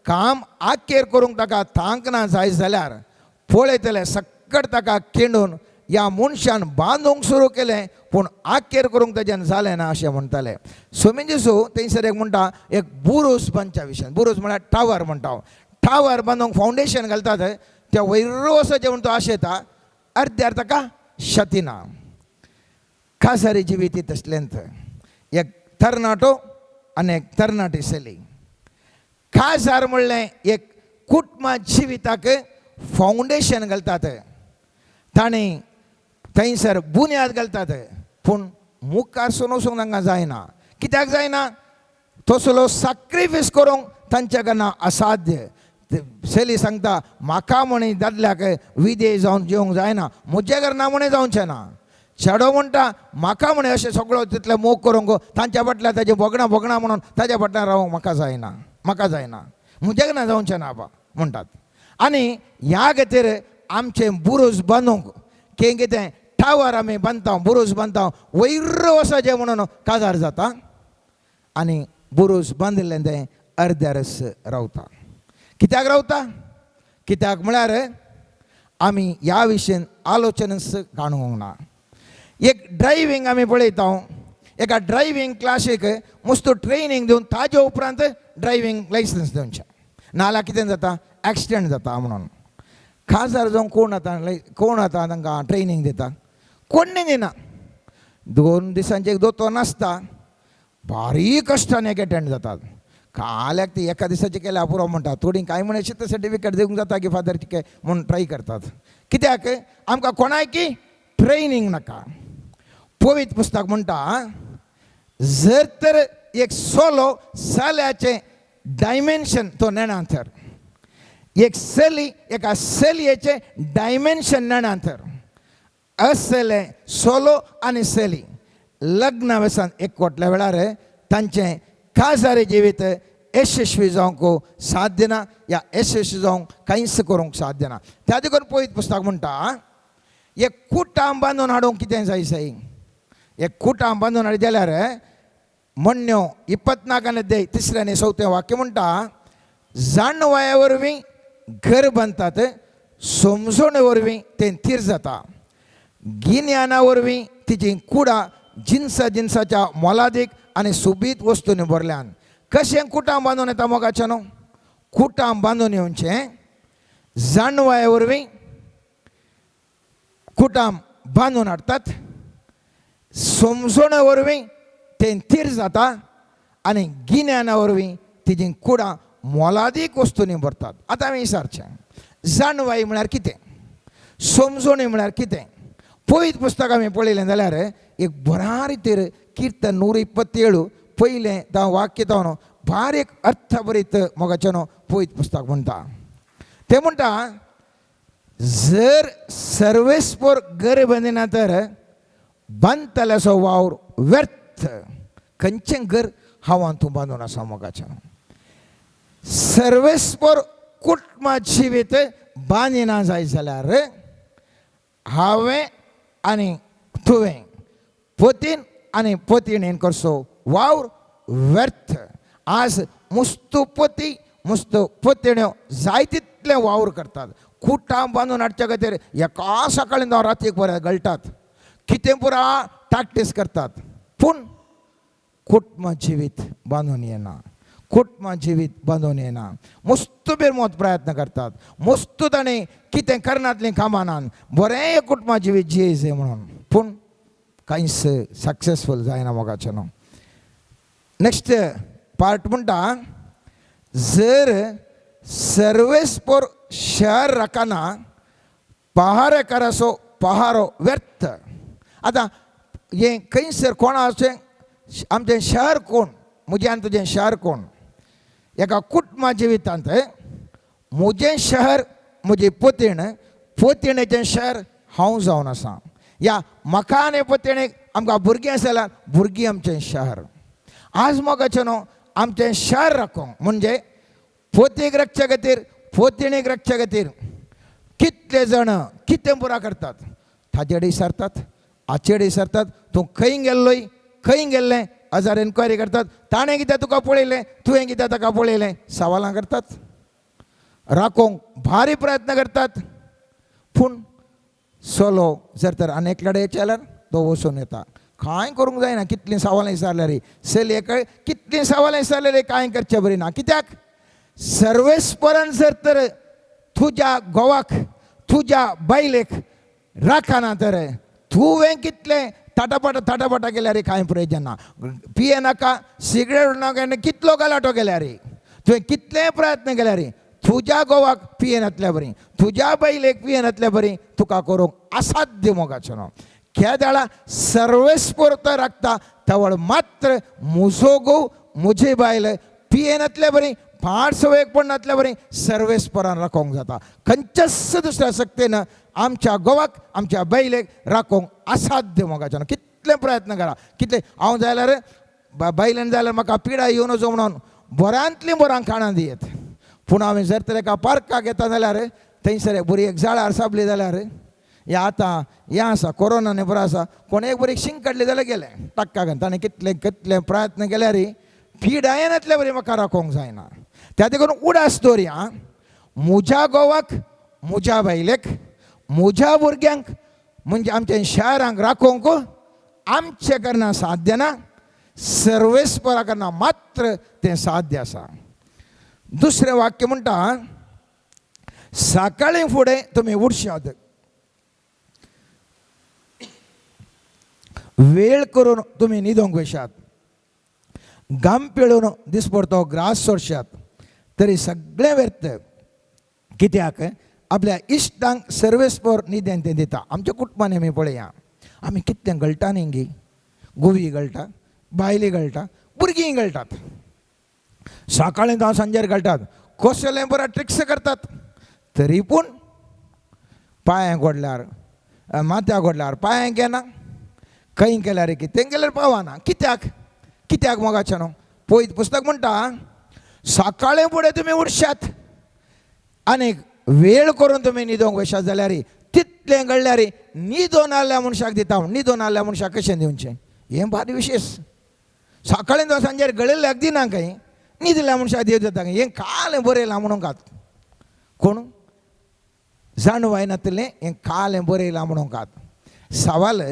काम आकेर करूंक ताका तांक ना जाय जाल्यार पळयतले सक्कट ताका केंडून ह्या मनशान बांदूंक सुरू केलें पूण आकेर करूंक ताज्यान जालें ना अशें म्हणटाले. स्वामी जेजू थंयसर एक म्हणटा एक बुरूस बांदच्या विशयान, बुरूस म्हळ्यार टावर म्हणटा हांव. टावर बांदूंक फावंडेशन घालतात त्या वयर वचचें म्हूण तो आशेता, अर्द्यार ताका शती ना. कासारी जिवीत तसलेंच, एक तरणाटो आनी एक तरणाटी चली. काजार म्हणलें एक कुटुंबा जिविताक फावंडेशन घालतात, तांणी थंयसर बुन्याद घालतात पूण मुखार सून वचूंक तांकां जायना. कित्याक जायना? तसलो साक्रिफीस करूंक तांच्या कडना असाध्य. चली सांगता म्हाका म्हणी दादल्याक विदेश जावन जेवंक जायना, म्हज्या घरना म्हणे जावचें ना. चेडो म्हणटा म्हाका म्हणे अशें सगळो तितलें मोग करूंक तांच्या फाटल्यान ताजें भोगणां भोगणां म्हणून ताज्या फाटल्यान रावंक म्हाका जायना, म्हाका जायना, म्हज्या घरना जावचें ना बा म्हणटात. आनी ह्या खातीर आमचें बुरूज बांदूंक कितें कितें टावर आमी बांदता, बुरूज बांदता वयर वचचें म्हणून काजार जाता आनी बुरूज बांदिल्लें तें अर्द्यारच रावता. कित्याक रावता? कित्याक म्हळ्यार आमी ह्या विशयन आलोचनच काडूंक ना. एक ड्रायव्हींग आमी पळयता, एका ड्रायव्हींग क्लासीक मस्त ट्रेनींग दिवन ताजे उपरांत ड्रायव्हींग लायसन्स दिवचें, नाजाल्यार कितें जाता एक्सिडंट जाता म्हणून. खासदार जावं कोण आतां कोण आतां तांकां ट्रेनींग दिता? कोण्णी दिना. 2 दिसांचे एक दोतोर नासता, बारीक कश्टान एक एटेंड जातात. काल्याक ती एका दिसाचें केल्यार पुरो म्हणटा, थोडीं कांय म्हण अशें सर्टिफिकेट दिवंक जाता की फादर कितें म्हूण ट्राय करतात. कित्याक आमकां कोणायकी ट्रेनींग नाका. पवित्र पुस्तक म्हणटा जर तर एक सोलो चल्याचें डायमेन्शन तो नेणा तर, एक चली एका चलयेचें डायमेन्शन नेणा तर. असलें सोलो आनी चली लग्ना वेसान एकवटल्या वेळार तांचें काजारी जिवीत यशस्वी जावंक साध्य ना, या यशस्वी जावंक कांयच करूंक साध्य ना. त्या देखून पवित्र पुस्तक म्हणटा, एक कुटां बांदून हाडूंक कितें जाय साई? एक कुटां बांदून हाडी जाल्यार म्हण्ण्यो 24 अध्याय 3 आनी 4 वाक्य म्हणटा, जाणवाया वरवीं घर बांदतात, समजोणे वरवीं तें थीर जाता, गिन्याना वरवीं तिची कुडां जिनसा जिनसाच्या मोलादीक आनी सोबीत वस्तूंनी भरल्यान. कशें कुटां बांदून येता मोगाचें न्हू? कुटां बांदून येवचें जाणवाये वरवीं कुटां बांदून हाडटात, समजोणे वरवीं तें थीर जाता आनी गिन्याना वरवीं तिजी कुडां मोलादीक वस्तूंनी भरतात. आतां आमी विचारचें, जाणवाय म्हळ्यार कितें, समजोणी म्हळ्यार कितें? पवित्र पुस्तक आमी पळयलें जाल्यार एक बऱ्या रितीर किर्तन 127 पयलें तां वाक्य तावन बारीक अर्थभरीत मोगाचें न्हू पवित्र पुस्तक म्हणटा. तें म्हणटा, जर सर्वेस्पोर घर बांदिना तर बांदतल्याचो वावर व्यर्थ. खंयचें घर हांव तूं बांदून आसा मोगाचें? सर्वेस्पोर कुटुंबा जिवीत बांदिना जाय जाल्यार हांवें आनी तुवें पोतीन आनी पोतीणेन करचो वावर व्यर्थ. आज मुस्तू पोती मुस्तू पोतिण्यो जाय तितलें वावर करतात. कुटां बांदून हाडच्या खातीर एका सकाळीं जावं रातीक बरें गळटात, कितें पुरा प्रॅक्टीस करतात, पूण कुटुंब जिवीत बांदून येना, कुटुंब जिवीत बांदून येना. मुस्तू बेरमोत प्रयत्न करतात, मुस्तू ताणें कितें करनातलीं कामां नान बरें कुटुंब जिवीत जियेचें म्हणून, पूण कांयच सक्सेसफूल जायना मोगाचें न्हू. नेक्स्ट पार्ट म्हणटा, जर सर्वेस्पोर शहर राखना पहारेकाराचो पहारो व्यर्थ. आतां हें खंयसर कोणाचें आमचें शहर कोण, म्हजें आनी तुजें शहर कोण? एका कुटुंबा जिवितांत म्हजें शहर म्हजी पोतीण, पोतिणेचें शहर हांव जावन आसा. या म्हाका आनी पोतिणेक आमकां भुरगीं आसा जाल्यार भुरगीं आमचें शहर. आज मोगाचें न्हू आमचें शहर राखूंक म्हणजे पोतीक राखच्या खातीर, पोतिणेक राखच्या खातीर कितले जाण कितें पुरा करतात, ताजेडे विचारतात, हाचेडे विचारतात, तूं खंय गेल्लोय, खंय गेल्लें हजार एनक्वायरी करतात, ताणें कितें तुका पळयलें, तुवें कितें ताका पळयलें, सवालां करतात, राखोवंक भारी प्रयत्न करतात. पूण सोलो जर तर आनी एकल्या जाल्यार तो वचून येता, कांय करूंक जायना. कितलीं सवालां विचारल्यार चलयेक कितलीं सवालां विचारल्यार कांय करचें बरी ना. कित्याक सर्वेस्परान जर तर तुज्या घोवाक तुज्या बायलेक राखना तर तुवें कितलें ताटापाटा ताटापाटा केल्यार कांय प्रयोजन ना. पिये नाका, सिगरेट नाका, कितलो गलाटो केल्यार, तुवें कितले प्रयत्न केल्यार तुज्या घोवाक पियेनातल्या बरी, तुज्या बायलेक पियेनातल्या बरी तुका करूंक असाध्य मोगाचें न्हू. केदाळा सर्वेस्पोर्त राखता तवळ मात्र म्हजो घोव म्हजी बायल पियेनातल्या बरी, फाट सवयेक पडनातल्या बरी सर्वेस्परान राखोवंक जाता. खंयच्याच दुसऱ्या शक्तीन आमच्या घोवाक आमच्या बायलेक राखोवंक असाध्य मोगाचें न्हू. कितले प्रयत्न करा, कितले हांव जाल्यार बायलेन जाल्यार म्हाका पिडा येवन वचो म्हणून बऱ्यांतलीं बरां खाणां दियत, पूण हांवें जर तर एका पार्काक येता जाल्यार थंयसर बरी एक जाळार सापली जाल्यार या आतां हें आसा कोरोना न्ही बरो आसा, कोण एक बरी शींग काडली जाल्यार गेलें टक्का घालून. ताणें कितले कितले प्रयत्न केल्यार पिडा येनातले बरी म्हाका राखोवंक जायना. त्या देखून उडास दवरया, म्हज्या घोवाक म्हज्या बायलेक म्हज्या भुरग्यांक म्हणजे आमच्या शहरांक राखोवंक आमचें करना साध्य ना, सर्वेस्परा करना मात्र तें साध्य आसा. दुसरें वाक्य म्हणटा, सकाळीं फुडें तुमी उठशात, वेळ करून तुमी न्हिदोंक वयशात, घाम पिळून दिसपडतो ग्रास सोडशात, तरी सगळें व्यर्थ. कित्याक आपल्या इश्टांक सर्वेस्पोर न्हिदेन तें दिता. आमच्या कुटुंबांनी आमी पळया, आमी कितलें गळटा न्ही गी, गोवी गळटा, बायली गळटा, भुरगीं गळटात, सकाळीं जावं सांजेर गळटात, कसलें बरें ट्रिक्स करतात, तरी पूण पांयांक ओडल्यार माथ्याक ओडल्यार पांयांक येना, खंय केल्यार कितें केल्यार पावना. कित्याक? कित्याक मोगाचें न्हू? पयत पुस्तक म्हणटा सकाळीं फुडें तुमी उठशात आनी वेळ करून तुमी न्हिदोंक वयशात जाल्यार तितलें घडल्यार न्हिदोन आसल्या मनशाक दिता. न्हिदोन आसल्या मनशाक कशें दिवचें? हें भारी विशेश. सकाळीं जावं सांजेर गळिल्ल्याक दिना खंय, न्हिदल्या मनशाक देव दिता खंय. हें कालें बरयलां म्हणूंक आत कोण जाणवाय नातलें, हें कालें बरयलां म्हणूंक आत. सवाल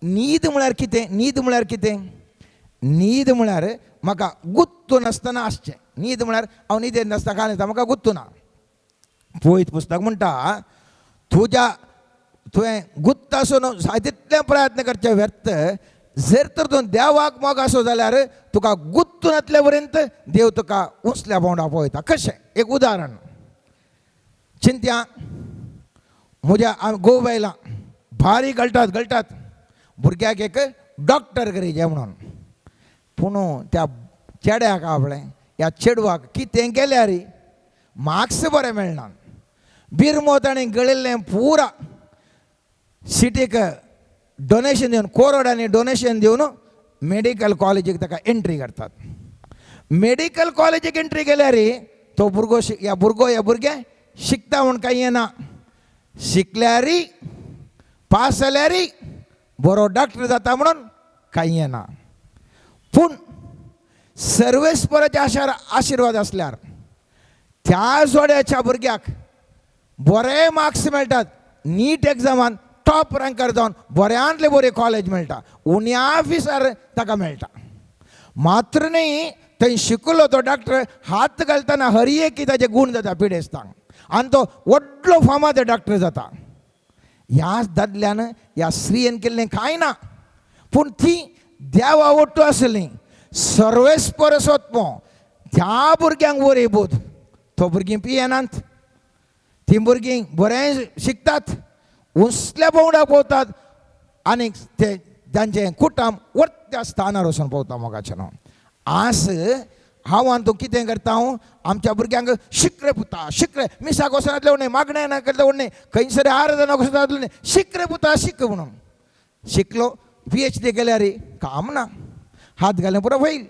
न्हीद म्हळ्यार कितें? न्हीद म्हळ्यार कितें? न्हीद म्हळ्यार म्हाका गुत्तू नासतना आसचें. न्हीद म्हळ्यार हांव न्हिदेन नासतना कांय नासता, म्हाका गुत्तू ना. पयत पुस्तक म्हणटा तुज्या तुवें गुत्त आसून जाय तितले प्रयत्न करचे व्यर्थ. जर तर तूं देवाक मोग आसो जाल्यार तुका गुत्तू नातले पर्यंत देव तुका उंचल्या पावंडा पळयता. कशें? एक उदाहरण चिंत्या, म्हज्या घोव बायलां भारी गळटात गळटात, भुरग्याक एक डॉक्टर करीजे म्हणून. पूण त्या चेड्याक आपलें ह्या चेडवाक कितें केल्यार मार्क्स बरें मेळना. बिरमो ताणें गळिल्लें पुरा सिटीक डोनेशन दिवन, कोरोडांनी डोनेशन दिवन मेडिकल कॉलेजीक ताका एंट्री करतात. मेडिकल कॉलेजीक एंट्री केल्यार तो भुरगो ह्या भुरगो ह्या भुरगें शिकता म्हूण कांय येना. शिकल्यार पास जाल्यार बरो डॉक्टर जाता म्हणून कांय येना. पूण सर्वेस्पराचे आशिर्वाद आसल्यार त्या जोड्याच्या भुरग्याक बरे मार्क्स मेळटात, नीट एग्जामान टॉप रँकर जावन बऱ्यांतले बरे कॉलेज मेळटा, उण्या फिसार ताका मेळटा. मात्र न्ही, थंय शिकलो तो डॉक्टर हात घालतना हर एक ताजे गूण जाता पिडेस्तांक आनी तो व्हडलो फामाद डॉक्टर जाता. ह्या दादल्यान ह्या स्त्रियेन केल्लें कांय ना, पूण ती देवा ओट्टू आसली. सर्वेस्पर सोदपो त्या भुरग्यांक बरी बोध, तो भुरगीं पियेनात, तीं भुरगीं बरें शिकतात, उंचल्या पावंड्याक पावतात आनी ते तांचें कुटुंब वरत्या स्थानार वचून पावता. मोगाचें न्हू, आज हांव आनी तूं कितें करता? हांव आमच्या भुरग्यांक शिकरे पुता शिकरे, मिसाक वचनातले न्हय, मागणें ना करता न्हय, खंयसर आराधना वचनातले न्हय, शिकरे पुता शिक म्हणून. शिकलो PhD केल्यार काम ना, हात घालें पुरो होईल.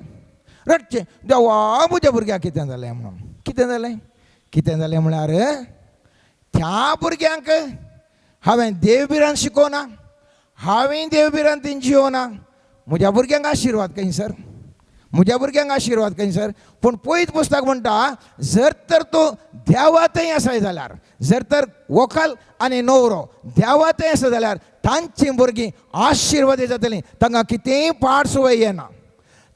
रडचें देवा म्हज्या भुरग्याक कितें जालें म्हणून. कितें जालें? कितें जालें म्हळ्यार त्या भुरग्यांक हांवें देवभिरांत शिकोवना, हांवें देवभिरांतीन जियोना. म्हज्या भुरग्यांक आशिर्वाद खंय सर, म्हज्या भुरग्यांक आशिर्वाद खंय सर. पूण पयत पुस्तक म्हणटा जर तर तूं देवातय आसाय जाल्यार, जर तर व्हंकल आनी न्हवरो देवातय आसा जाल्यार तांचीं भुरगीं आशिर्वादी जातलीं. तांकां कितेंय पाड सुवय येना,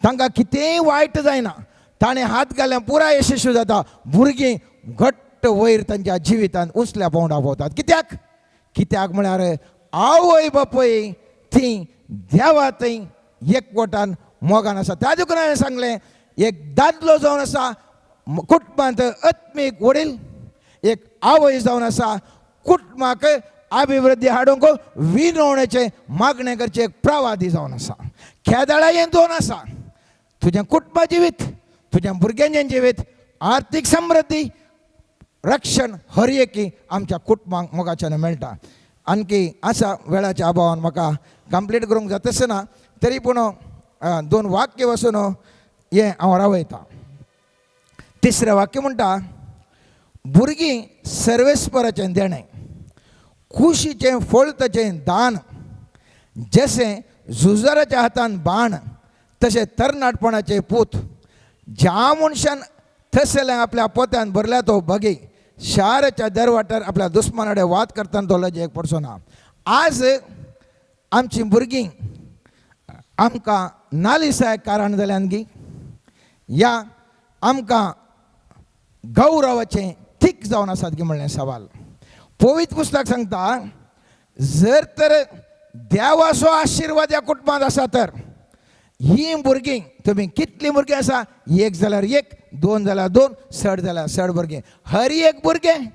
तांकां कितेंय वायट जायना, ताणें हात घाल्यार पुराय यशस्वी जाता. भुरगीं घट्ट वयर तांच्या जिवितांत उंचल्या पावंडा पावतात. कित्याक? कित्याक म्हळ्यार आवय बापूय ती देवा थंय एकवटान मोगान आसा. त्या देखून हांवें सांगलें एक दादलो जावन आसा कुटुंबांत आत्मीक वडील, एक आवय जावन आसा कुटुंबाक अभिवृद्धी हाडूंक विनवणेचें मागणें करचें एक प्रवादी जावन आसा. खेदाळा हें दोन आसा, तुजें कुटुंबा जिवीत, तुज्या भुरग्यांचें जिवीत, आर्थीक समृद्धी, रक्षण हर एकी आमच्या कुटुंबांक मोगाच्यान मेळटा. आणखी आसा वेळाच्या अभावान म्हाका कंप्लीट करूंक जातच ना, तरी पूण दोन वाक्य वचून हें हांव रावयतां. तिसरें वाक्य म्हणटा भुरगीं सर्वेस्पराचें देणें, कुशीचें फळ ताचें दान, जशें झुजाराच्या हातान बाण तशें तरणाटपणाचे पूत. ज्या मनशान थसलें आपल्या पोत्यान भरल्या तो बगी, शाराच्या दरवाटार आपल्या दुस्मानाडे वाद करतना तो लजेक पडचो ना. आज आमचीं भुरगीं आमकां नालिसाय कारण जाल्यान गी या आमकां गौरवाचें थीक जावन आसात गी म्हणलें सवाल. पवित्र पुस्तक सांगता जर तर देवाचो आशिर्वाद ह्या कुटुंबांत आसा तर ही भुरगीं, तुमी कितलीं भुरगीं आसा, एक जाल्यार एक, दोन जाल्यार दोन, सड जाल्यार सड भुरगीं, हर एक भुरगें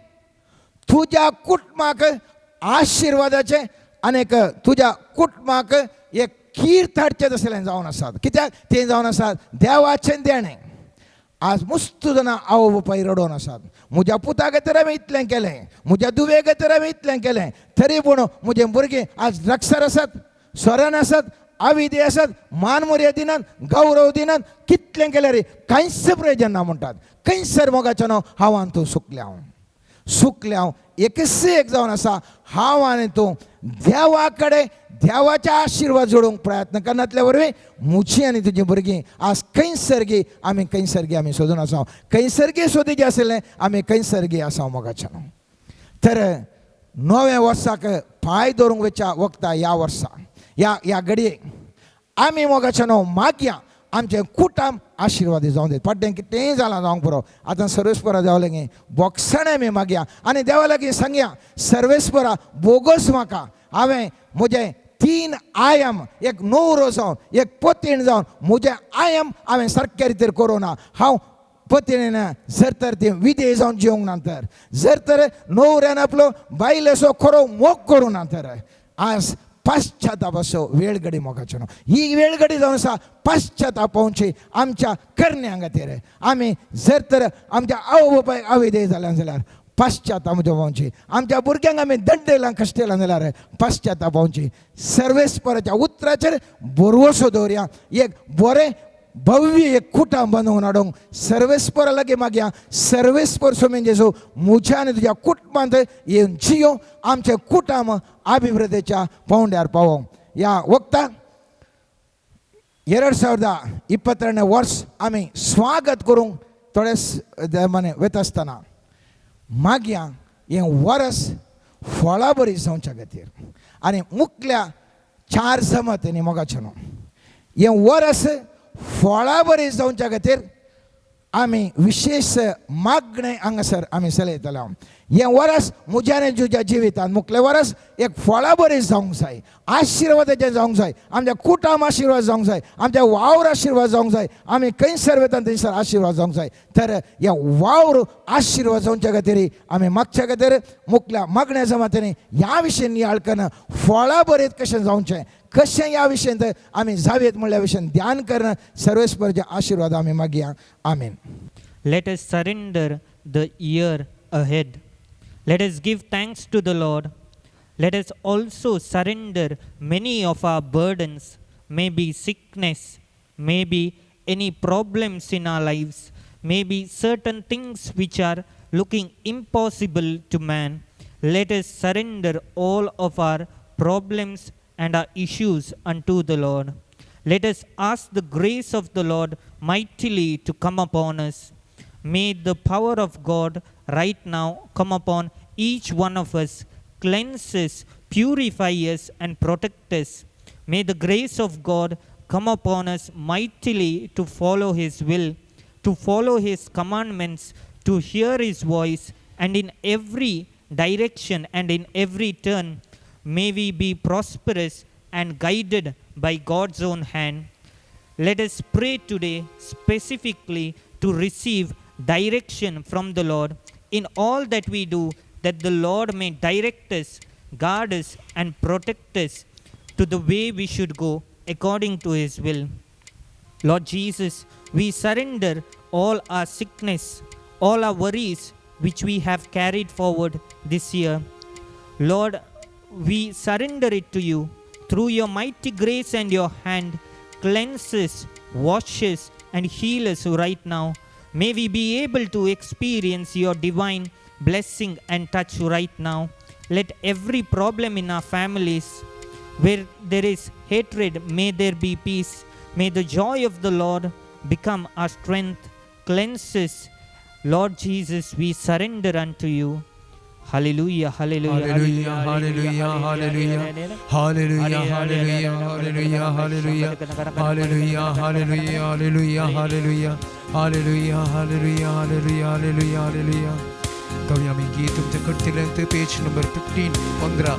तुज्या कुटुंबाक आशिर्वादाचें आनीक तुज्या कुटुंबाक एक कीर्त हाडचें तसलें जावन आसात. कित्याक तें जावन आसात देवाचें देणें. आज मुस्त जाणां आवय बापाय रडोवन आसात, म्हज्या पुता खातीर हांवें इतलें केलें, म्हज्या दुवे खातीर हांवें इतलें केलें, तरी पूण म्हजे भुरगीं आज ड्रग्सार आसात, सोऱ्यान आसात, आविदे आसात, मान मर्याद दिनात, गौरव दिनात, कितलें केल्यार कांयच प्रयोजन ना म्हणटात. खंयसर मोगाचें न्हू हांव आनी तूं सुकल्या, हांव सुकल्या, हांव एकच एक जावन आसा. हांव आनी तूं देवा कडेन देवाच्या आशिर्वाद जोडूंक प्रयत्न करनातल्या वरवीं म्हजी आनी तुजी भुरगीं आज खंयसर गी आमी खंयसर गी आमी सोदून आसा, खंयसर गी सोदीचें आशिल्लें आमी खंयसर गी आसा मोगाचें न्हू. तर नव्या वर्साक पांय दवरूंक वयच्या वखदा ह्या वर्सा ह्या ह्या घडये आमी मोगाचें न्हू मागया आमचें कुटाम आशिर्वादी जावं दी. पड्डें कितेंय जालां जावंक पुरो, आतां सर्वेस्परा देवा लागीं बोगसणें आमी मागया आनी देवा लागीं सांगया, सर्वेस्परा बोगस म्हाका, हांवें म्हजें तीन आयाम, एक न्हवरो जावन एक पतीण जावन म्हजें आयाम हांवें सारक्या रितीर करूं ना. हांव पतीणेन जर तर ती विधेय जावन जिवंक ना तर, जर तर न्हवऱ्यान आपलो बायलेचो खरो मोग करूं ना तर आज पश्चातापाचो वेळ घडी मोगाचो न्हू. ही वेळ घडी जावन आसा पश्चातापावची आमच्या करण्या खातीर. आमी जर तर आमच्या आवय बापायक अविधेय जाल्या जाल्यार पश्चाताप जावची, आमच्या भुरग्यांक आमी दंडयलां कश्टेलां जाल्यार पश्चाताप जावची. सर्वेस्पराच्या उतराचेर भरवसो दवरया, एक बरें भव्य एक कुटां बांदून हाडूंक सर्वेस्परा लागीं मागया. सर्वेस्पर स्वामी जेजू म्हज्या आनी तुज्या कुटुंबांत येवन जियो, आमचें कुटाम अभिवृद्धीच्या पावंड्यार पावोवंक. ह्या वखदाक 2022ನೇ वर्स आमी स्वागत करूंक थोडे मने वता आसतना मागया हें वर्स फळां बरी जावच्या खातीर आनी मुखल्या चार जमत न्ही मोगाचें न्हू, हें वर्स फळां बरी जावच्या खातीर आमी विशेश मागणें हांगासर आमी चलयतले. हें वर्स म्हज्या आनी तुज्या जिवितांत मुखलें वर्स एक फळां बरी जावंक जाय, आशिर्वादाचें जावंक जाय, आमच्या कुटाम आशिर्वाद जावंक जाय, आमच्या वावर आशिर्वाद जावंक जाय, आमी खंयसर वता थंयसर आशिर्वाद जावंक जाय. तर ह्या वावर आशिर्वाद जावच्या खातीर आमी मागच्या खातीर मुखल्या मागण्या जमातींनी ह्या विशयी नियाळ करून फळां बरीत कशें जावचें, कशें ह्या विशयांत आमी जावयेत म्हणल्या विशयान ध्यान करून सर्वेस्पराचे आशिर्वाद आमी मागया. आमीन. Let us surrender the year ahead. Let us give thanks to the Lord. Let us also surrender many of our burdens, maybe sickness, maybe any problems in our lives, maybe certain things which are looking impossible to man. Let us surrender all of our problems and our issues unto the Lord. Let us ask the grace of the Lord mightily to come upon us. May the power of God right now come upon each one of us, cleanse us, purify us, and protect us. May the grace of God come upon us mightily to follow His will, to follow His commandments, to hear His voice, and in every direction and in every turn, may we be prosperous and guided by God's own hand. Let us pray today specifically to receive direction from the Lord in all that we do, that the Lord may direct us, guard us, and protect us to the way we should go according to His will. Lord Jesus, we surrender all our sickness, all our worries which we have carried forward this year. Lord, we surrender it to you. Through your mighty grace and your hand, cleanse us, wash us, and heal us right now. May we be able to experience your divine blessing and touch right now. Let every problem in our families, where there is hatred, may there be peace. May the joy of the Lord become our strength. Cleanse us. Lord Jesus, we surrender unto you. Hallelujah, hallelujah, hallelujah, hallelujah, hallelujah, hallelujah, hallelujah, hallelujah, hallelujah, hallelujah, hallelujah, hallelujah, hallelujah, hallelujah, hallelujah, hallelujah, hallelujah, hallelujah. कवी आमी गीत तुमच्या कडतीलें पेज number 15, 15.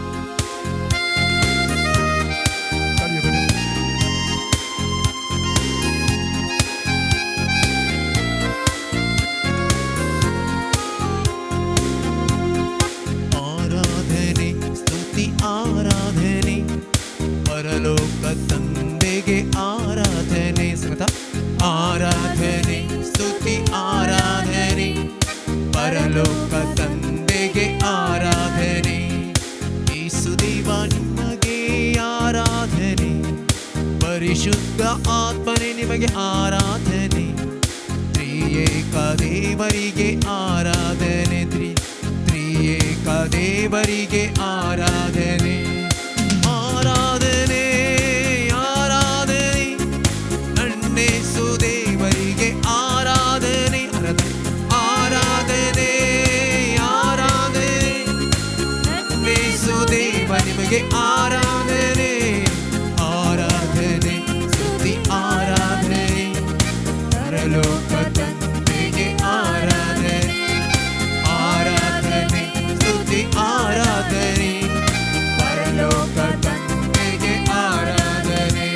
ताळयो करून. ಆರಾಧನೆ ಸ್ತುತಿ ಆರಾಧನೆ ಪರಲೋಕ ತಂದೆಗೆ. ನಿಮಗೆ ಆರಾಧನೆ. ಸಂಗತ ಆರಾಧನೆ, ಸ್ತುತಿ ಆರಾಧನೆ, ಪರಲೋಕ ತಂದೆಗೆ ಆರಾಧನೆ. ಯೇಸುದೇವ ನಿಮಗೆ ಆರಾಧನೆ, ಪರಿಶುದ್ಧ ಆತ್ಮನೇ ನಿಮಗೆ ಆರಾಧನೆ, ತ್ರಿಯೇಕ ದೇವರಿಗೆ ಆರಾಧನೆ, ತ್ರಿಯೇಕ ದೇವರಿಗೆ ಆರಾಧನೆ. ಆರಾಧನೆ ಆರಾಧನೆ, ನನ್ನೇಸು ದೇವರಿಗೆ ಆರಾಧನೆ. ಆರಾಧನೆ ಆರಾಧನೆ, ನನ್ನೇಸು ದೇವ ನಿಮಗೆ ಆರಾಧನೆ. ಆರಾಧನೆ, ಸ್ತುತಿ ಆರಾಧನೆ, ಪರಲೋಕ ತಂದೆಗೆ ಆರಾಧನೆ. ಆರಾಧನೆ, ಸ್ತುತಿ ಆರಾಧನೆ, ಪರಲೋಕ ತಂದೆಗೆ ಆರಾಧನೆ.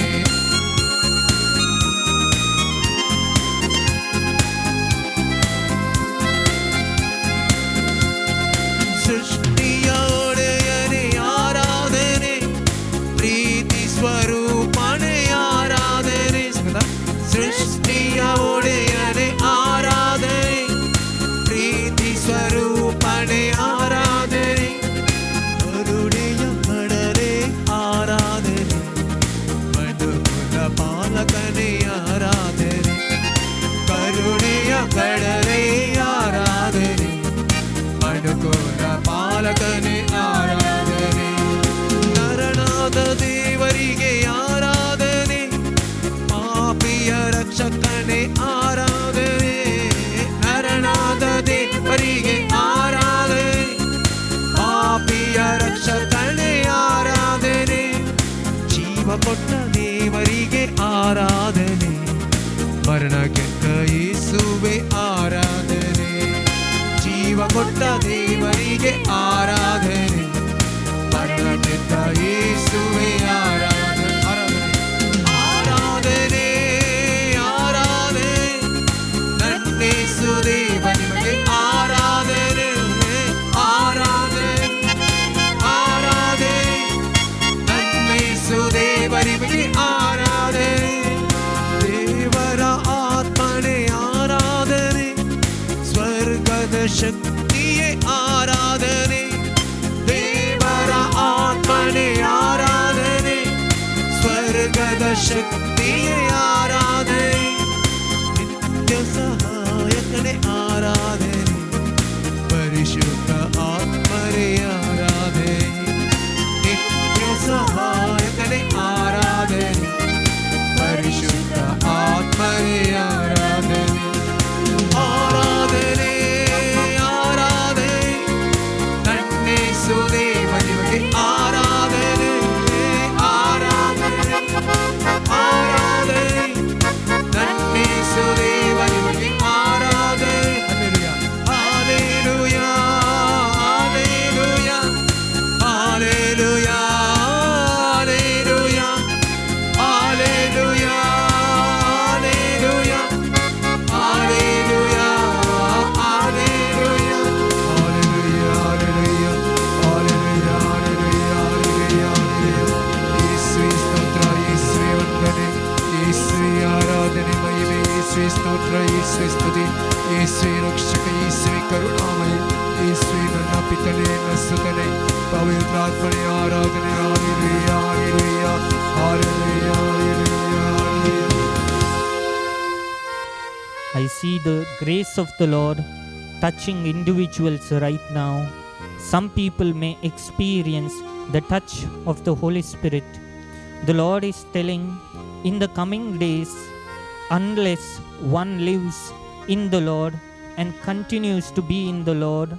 ಸೃಷ್ಟಿಯ ಒಡೆಯನೇ ಆರಾಧನೆ, ಪ್ರೀತಿ ಸ್ವರೂಪನೇ ಆರಾಧನೆ. ಸೃಷ್ಟಿಯ ಒಡೆಯನೇ ಆರಾಧನೆ, ಪ್ರೀತಿ ಸ್ವರೂಪನೇ ಆರಾಧನೆ, ಕರುಣೆಯ ಕಡಲೆ ಆರಾಧನೆ, ಮನುಕುಲ ಪಾಲಕನೇ ಆರಾಧನೆ, ಕರುಣೆಯ ಕಡಲೆ ಆರಾಧನೆ, ಮನುಕುಲ ಪಾಲಕನೇ ಆರಾಧನೆ. ನರನಾದ ದೇವರಿಗೆ ಆರಾಧನೆ, ಪಾಪಿಯ ರಕ್ಷಕನೇ ಆರಾಧನೆ, ನರನಾದ ದೇವರಿಗೆ ಆರಾಧನೆ, ಪಾಪಿಯ ರಕ್ಷಕನೇ ಆರಾಧನೆ, ಜೀವ ಕೊಟ್ಟ ದೇವರಿಗೆ ಆರಾಧನೆ, ಮರಣ ಗೆದ್ದ ಯೇಸುವೆ ಆರಾಧನೆ, ಜೀವ ಕೊಟ್ಟ ದೇವರಿಗೆ ಆರಾಧನೆ, ಮರಣ ಗೆದ್ದ ಯೇಸುವೆ ಆರಾಧನೆ. ಆರಾಧನೆ ಆರಾಧನೆ, ನನ್ನೇಸು ದೇವ ನಿಮಗೆ ಆರಾಧನೆ. ಆರಾಧನೆ ಆರಾಧನೆ, ನನ್ನೇಸು ದೇವ ನಿಮಗೆ ಆರಾಧನೆ. ದೇವರ ಆತ್ಮನೇ ಆರಾಧನೆ, ಸ್ವರ್ಗದ ಶಕ್ತಿಯೇ ಆರಾಧನೆ, ದೇವರ ಆತ್ಮನೇ ಆರಾಧನೆ, ಸ್ವರ್ಗದ ಶಕ್ತಿಯೇ ಆರಾಧನೆ, ನಿತ್ಯ ಸಹಾಯಕನೇ ಆರಾಧನೆ, ಪರಿಶುದ್ಧ ಆತ್ಮರೇ ಆರಾಧನೆ, ನಿತ್ಯ ಸಹಾಯಕನೇ ಆರಾಧನೆ, ಪರಿಶುದ್ಧ ಆತ್ಮರೇ ಆರಾಧನೆ. ಆರಾಧನೆ ಆರಾಧನೆ, ನನ್ನೇಸು ದೇವ ನಿಮಗೆ ಆರಾಧನೆ. ಆರಾಧನೆ ಆರಾಧನೆ, ನನ್ನೇಸು ದೇವ ನಿಮಗೆ ಆರಾಧನೆ. Hallelujah hallelujah hallelujah hallelujah hallelujah hallelujah hallelujah hallelujah hallelujah hallelujah hallelujah hallelujah hallelujah. ಯೇಸುವೇ ಸ್ತೋತ್ರ, ಯೇಸುವೇ ವಂದನೆ, ಯೇಸುವೇ ಆರಾಧನೆ, ಮಹಿಮೆ, ಯೇಸುವೇ ಸ್ತೋತ್ರ, ಯೇಸುವೇ ಸ್ತುತಿ, ಯೇಸುವೇ ರಕ್ಷಕ, ಯೇಸುವೇ ಕರುಣಾಮಯ, ಯೇಸುವೇ ನನ್ನ ಪಿತನೇ, ನನ್ನ ಸುತನೇ, ಪವಿತ್ರಾತ್ಮನೇ ಆರಾಧನೆ. Hallelujah hallelujah hallelujah hallelujah hallelujah. I see the grace of the Lord touching individuals right now. Some people may experience the touch of the Holy Spirit. The Lord is telling, in the coming days, unless one lives in the Lord and continues to be in the Lord,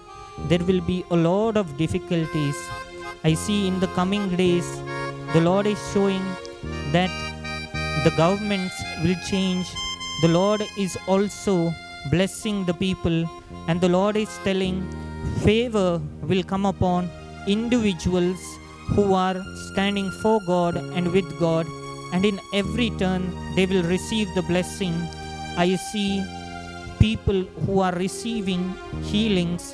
there will be a lot of difficulties. I see in the coming days, the Lord is showing that the governments will change. The Lord is also blessing the people, and the Lord is telling favor will come upon individuals who are standing for God and with God, and in every turn they will receive the blessing. I see people who are receiving healings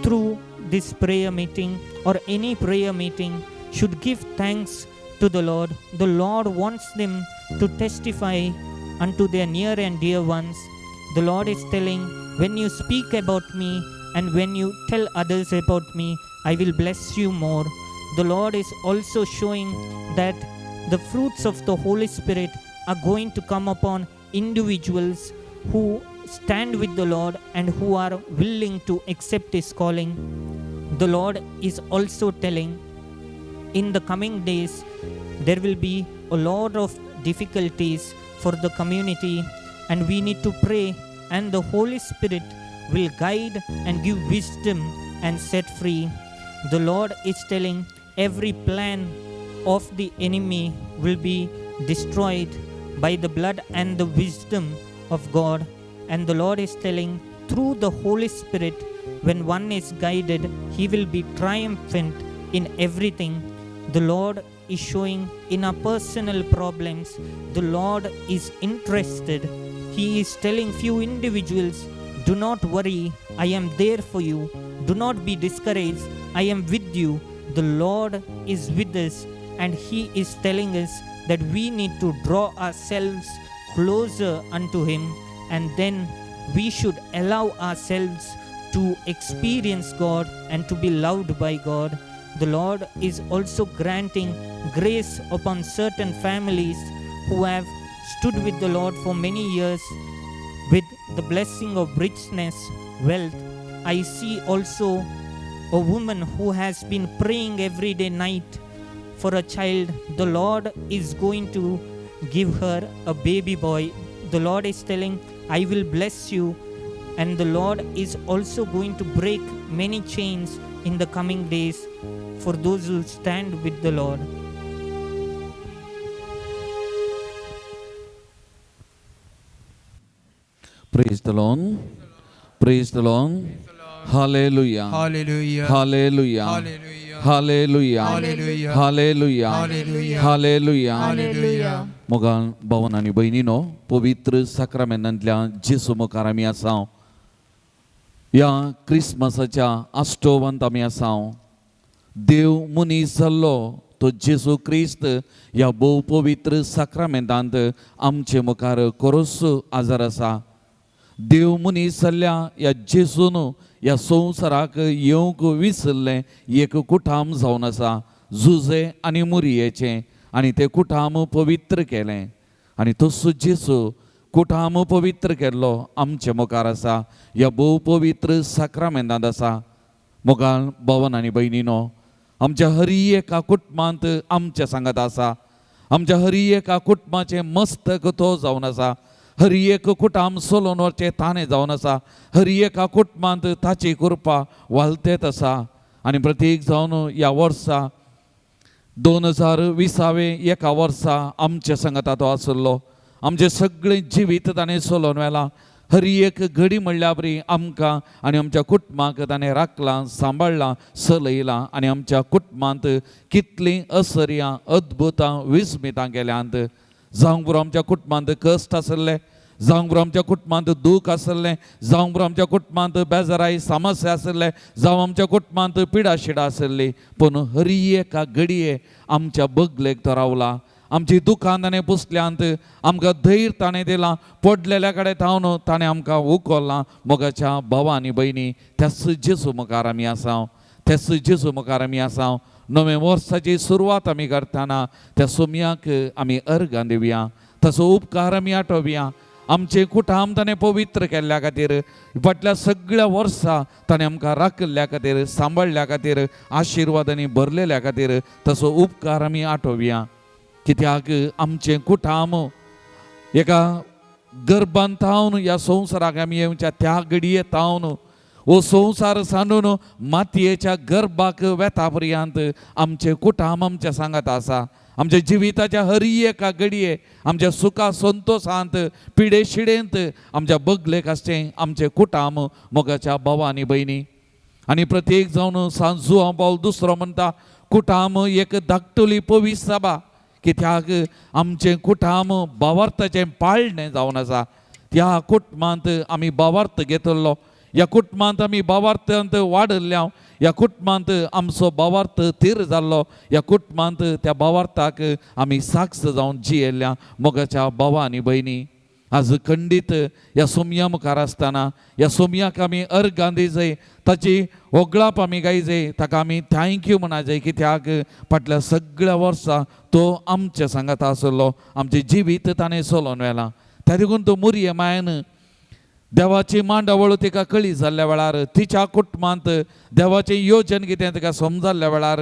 through this prayer meeting or any prayer meeting should give thanks to the Lord. The Lord wants them to testify unto their near and dear ones. The Lord is telling, when you speak about me and when you tell others about me, I will bless you more. The Lord is also showing that the fruits of the Holy Spirit are going to come upon individuals who stand with the Lord and who are willing to accept His calling. The Lord is also telling, in the coming days there will be a lot of difficulties for the community, and we need to pray, and the Holy Spirit will guide and give wisdom and set free. The Lord is telling, every plan of the enemy will be destroyed by the blood and the wisdom of God. And the Lord is telling, through the Holy Spirit, when one is guided, he will be triumphant in everything. The Lord is showing in our personal problems, the Lord is interested. He is telling few individuals, do not worry, I am there for you. Do not be discouraged, I am with you. The Lord is with us, and He is telling us that we need to draw ourselves closer unto Him, and then we should allow ourselves to experience God and to be loved by God. The Lord is also granting grace upon certain families who have stood with the Lord for many years with the blessing of richness, wealth. I see also a woman who has been praying every day night for a child. The Lord is going to give her a baby boy. The Lord is telling, I will bless you. And the Lord is also going to break many chains in the coming days for those who stand with the Lord. Praise the Lord. Praise the Lord. Hallelujah. Hallelujah. Hallelujah. Hallelujah. Hallelujah. Hallelujah. Hallelujah. Hallelujah. Hallelujah. Hallelujah. मोगाळ भावन आनी भयणीनो, पवित्र साक्रामेंतांतल्या जेजू मुखार आमी आसा. ह्या क्रिसमसाच्या आस्टोवांत आमी आसा. देव मनीस जाल्लो तो जेजू क्रिस्त ह्या भोव पवित्र साक्रामेंतांत आमचे मुखार खरोच आजार आसा. देव मनीस जाल्ल्या ह्या जेजून ह्या संवसाराक येवंक विसरलें एक कुठाम जावन आसा, जुजे आनी मुरयेचें, आनी तें कुठाम पवित्र केलें. आनी तसो जेजू कुठाम पवित्र केल्लो आमचे मुखार आसा, ह्या भोव पवित्र साक्रामेंतांत आसा. मोगाळ भावन आनी भयणीनो, आमच्या हरी एका कुटुंबांत आमच्या सांगात आसा. आमच्या हरी एका कुटुंबाचें मस्तक तो जावन आसा. हरी एक कुटाम सोलोवन व्हरचें ताणें जावन आसा. हरी एका कुटुंबांत ताची कृपा वालतेत आसा. आनी प्रत्येक जावन ह्या वर्सा 2020 एका वर्सा आमच्या सांगाता तो आसलो. आमचें सगळें जिवीत ताणें सोलोवन व्हेलां. हरी एक घडी म्हणल्या बरी आमकां आनी आमच्या कुटुंबाक ताणें राखलां, सांबाळ्ळां, चलयलां. आनी आमच्या कुटुंबांत कितलीं असर्यां, अद्भुतां, विस्मितां केल्यांत. जावंक पुरो आमच्या कुटुंबांत कश्ट आसले, जावंक पुरो आमच्या कुटुंबांत दूख आसलें, जावंक पुरो आमच्या कुटुंबांत बेजाराय समस्या आसले, जावं आमच्या कुटुंबांत पिडाशिडा आसली, पूण हरी एका घडये आमच्या बगलेक तो रावला. आमची दुखां ताणें पुसल्यांत, आमकां धैर्य ताणें दिलां. पडलेल्या कडेन थावन ताणें आमकां उखल्लां. मोगाच्या भावा आनी भयणी, त्याच जेजू मुखार आमी आसा, त्याच जेजू मुखार आमी आसा. नव्या वर्साची सुरवात आमी करतना त्या सोम्याक आमी अर्गां दिवया, ताचो उपकार आमी आठोवया. आमचें कुटाम ताणें पवित्र केल्ल्या खातीर, फाटल्या सगळ्या वर्सा ताणें आमकां राखिल्ल्या खातीर, सांबाळ्ळ्या खातीर, आशिर्वादांनी भरलेल्या खातीर ताचो उपकार आमी आठोवया. कित्याक आमचें कुटाम एका गर्भांत थावन ह्या संवसाराक आमी येवच्या त्या घडये थावन हो संवसार सांडून मातयेच्या गर्भाक वेता पर्यंत आमचें कुटाम आमच्या सांगात आसा. आमच्या जिविताच्या हरी एका घडये आमच्या सुखा संतोशांत, पिडे शिडेंत आमच्या बगलेक आसचें आमचें कुटाम. मोगाच्या भावा आनी भयणी, आनी प्रत्येक जावन सांजू हांव पावल दुसरो म्हणटा, कुटाम एक धाकटुली पवीस सभा. कित्याक आमचें कुटाम भावार्थाचें पाळणें जावन आसा. त्या कुटुंबांत आमी भावार्थ घेतलो, ह्या कुटुंबांत आमी भावार्थांत वाडल्ल्या, ह्या कुटुंबांत आमचो भावार्थ थीर जाल्लो, ह्या कुटुंबांत त्या भावार्थाक आमी साक्ष जावन जियेल्ल्या मोगाच्या भावा आनी भयणी आज खंडीत ह्या सोमया मुखार आसतना ह्या सोमयाक आमी अर्गां दिजय, ताची होगळाप आमी गायजय, ताका आमी thank you म्हणा कित्याक फाटल्या सगळ्या वर्सां तो आमच्या सांगात आसलो, आमचें जिवीत ताणें चलोवन व्हेलां. त्या देखून तो मुरये मायन देवाची मांडावळ तिका कळी जाल्ल्या वेळार, तिच्या कुटुंबांत देवाचें योजन कितें तिका समजाल्ल्या वेळार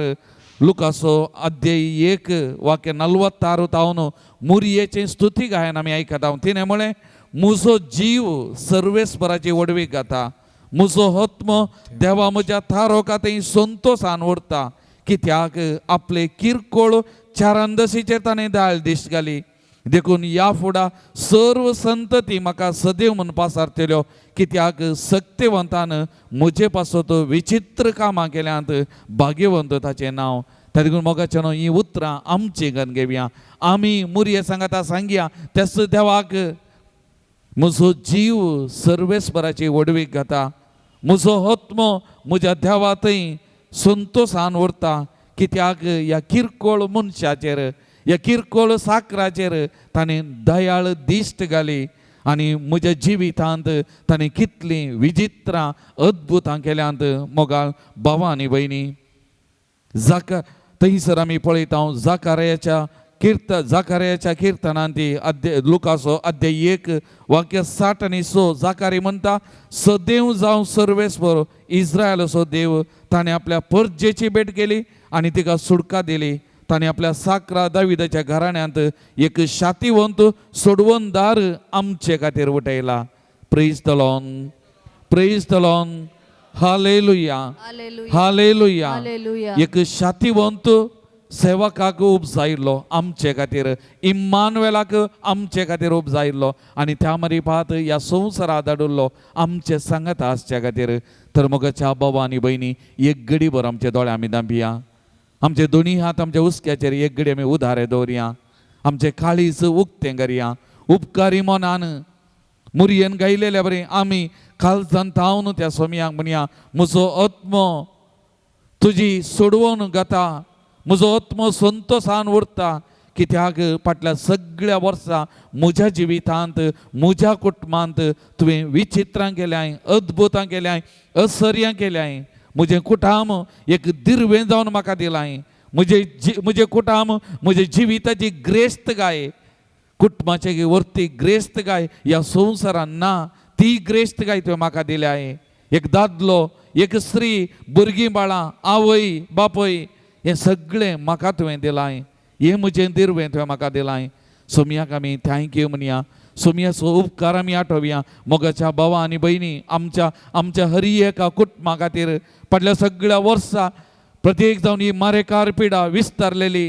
लुकासो अध्याय 1 वाक्य 46 तावन मुरयेचें स्तुती गायन आमी आयकता. तिणें म्हळें, म्हजो जीव सर्वेस्पराची व्हडवीक गाता, म्हजो आत्मो देवा म्हज्या थारोका थंय संतोसान उरता, कित्याक आपले किरकोळ चारांदशीचेर ताणें दाळ दिश्ट घाली. देखून ह्या फुडा सर्व संतती म्हाका सदैव म्हूण पासारतल्यो, कित्याक सक्तेवंतान म्हजे पासत विचित्र कामां केल्यांत, भाग्यवंत ताचें नांव. त्या देखून मोगाचें न्हू हीं उतरां आमचीं गन घेवया, आमी मुरये सांगाता सांगया त्याच देवाक, म्हजो जीव सर्वेस्पराची व्हडवीक गाता, म्हजो आत्मो म्हज्या देवा थंय संतोसान उरता, कित्याक ह्या किरकोळ मनशाचेर, ह्या किरकोळ साकराचेर ताणें दयाळ दिश्ट घाली आनी म्हज्या जिवितांत ताणें कितलीं विचित्रां अद्भुतां केल्यांत. मोगाळ भावा आनी भयणी, जाका थंयसर आमी पळयता जाकार्याच्या किर्तनांत ती अध्याय लुकासो अध्याय 1 वाक्य 60 आनी 6 जाकारी म्हणटा, सदैव जावं सर्वेस्पर इस्रायलाचो देव, ताणें आपल्या परजेची भेट केली आनी तिका सुटका दिली. ताणें आपल्या साकरा दाविदाच्या घराण्यांत एक शातीवंत सोडवणदार आमचे खातीर उठयला. Praise the Lord, praise the Lord, hallelujah, hallelujah. Hallelujah. एक शातीवंत सेवकाक उपजायिल्लो आमचे खातीर, इम्मानुएलाक आमचे खातीर उपजायिल्लो आनी त्या मरिपात ह्या संवसारा धाडिल्लो आमचे सांगात आसच्या खातीर. तर मोगाच्या बाबा आनी भयणी, एक गडीभर आमचे दोळे आमी दांपया, आमचे दोनी हात आमच्या हुस्क्याचेर एक घडी आमी उदारे दवरया, आमचे काळीज उक्तें करया, उपकारी मनान मुरयेन गायलेल्या बरी आमी कालजान तावन त्या सोमयांक म्हणया, म्हजो आत्मो तुजी सोडवण गाता, म्हजो आत्मो संतोसान उरता, कित्याक फाटल्या सगळ्या वर्सां म्हज्या जिवितांत म्हज्या कुटुंबांत तुवें विचित्रां केल्यांय, अद्भुतां केल्यांय, असर्यां केल्यांय. म्हजें कुटाम एक दिर्वें जावन म्हाका दिलांय, म्हजें कुटाम म्हज्या जिविताची ग्रेस्त गाय, कुटुंबाचे वरती ग्रेस्त गाय ह्या संवसारान ना, ती ग्रेस्त गाय तुवें म्हाका दिल्याय. एक दादलो, एक स्त्री, भुरगीं बाळां, आवय बापूय, हें सगळें म्हाका तुवें दिलांय, हें म्हजें दिर्वें तुवें म्हाका दिलांय. सोमयाक आमी thank you म्हणया, सोमयाचो उपकार आमी आठोवया. मोगाच्या भावा आनी भयणी, आमच्या आमच्या हरी एका कुटुंबा खातीर फाटल्या सगळ्या वर्सां प्रत्येक जावन ही मारेकार पिडा विस्तारलेली,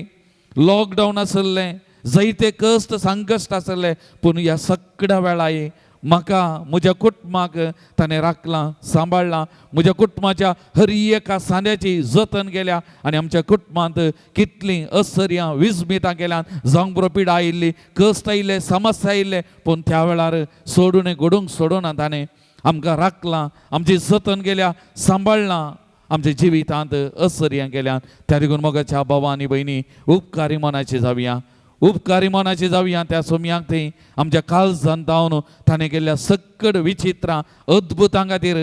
लॉकडावन आसलें, जायते कश्ट संकश्ट आसले, पूण ह्या सगळ्या वेळार म्हाका म्हज्या कुटुंबाक ताणें राखलां, सांबाळ्ळां, म्हज्या कुटुंबाच्या हर एका सांद्याची जतन केल्या आनी आमच्या कुटुंबांत कितलीं असर्यां विस्मितां केल्यात. जावंक बरो पिडा आयिल्ली, कश्ट आयिल्ले, समस्या आयिल्ले, पूण त्या वेळार सोडून घडूंक सोडूना ताणें आमकां राखलां, आमची जतन केल्या, सांबाळ्ळां, आमच्या जिवितांत असर्यां केल्यात. त्या देखून मोगाच्या भावा आनी भयणी, उपकारी मनाची जावया, उपकारी मनाची जावया त्या सोमयांक थंय आमच्या काळजान धांवन ताणें केल्ल्या सक्कड विचित्रां अद्भुतां खातीर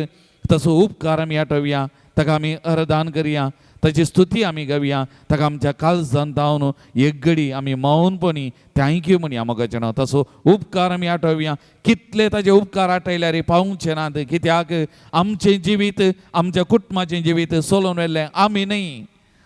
तसो उपकार आमी आठोवया, ताका आमी अर्दान करया, ताची स्तुती आमी गावया, ताका आमच्या काळजान धांवन एक घडी आमी मौनपणी thank you म्हणया मोगाचें नांव. तसो उपकार आमी आठोवया. कितले ताजे उपकार आठयल्यार पावचे नात, कित्याक आमचें जिवीत आमच्या कुटुंबाचें जिवीत चलोवन व्हेल्लें आमी न्हय,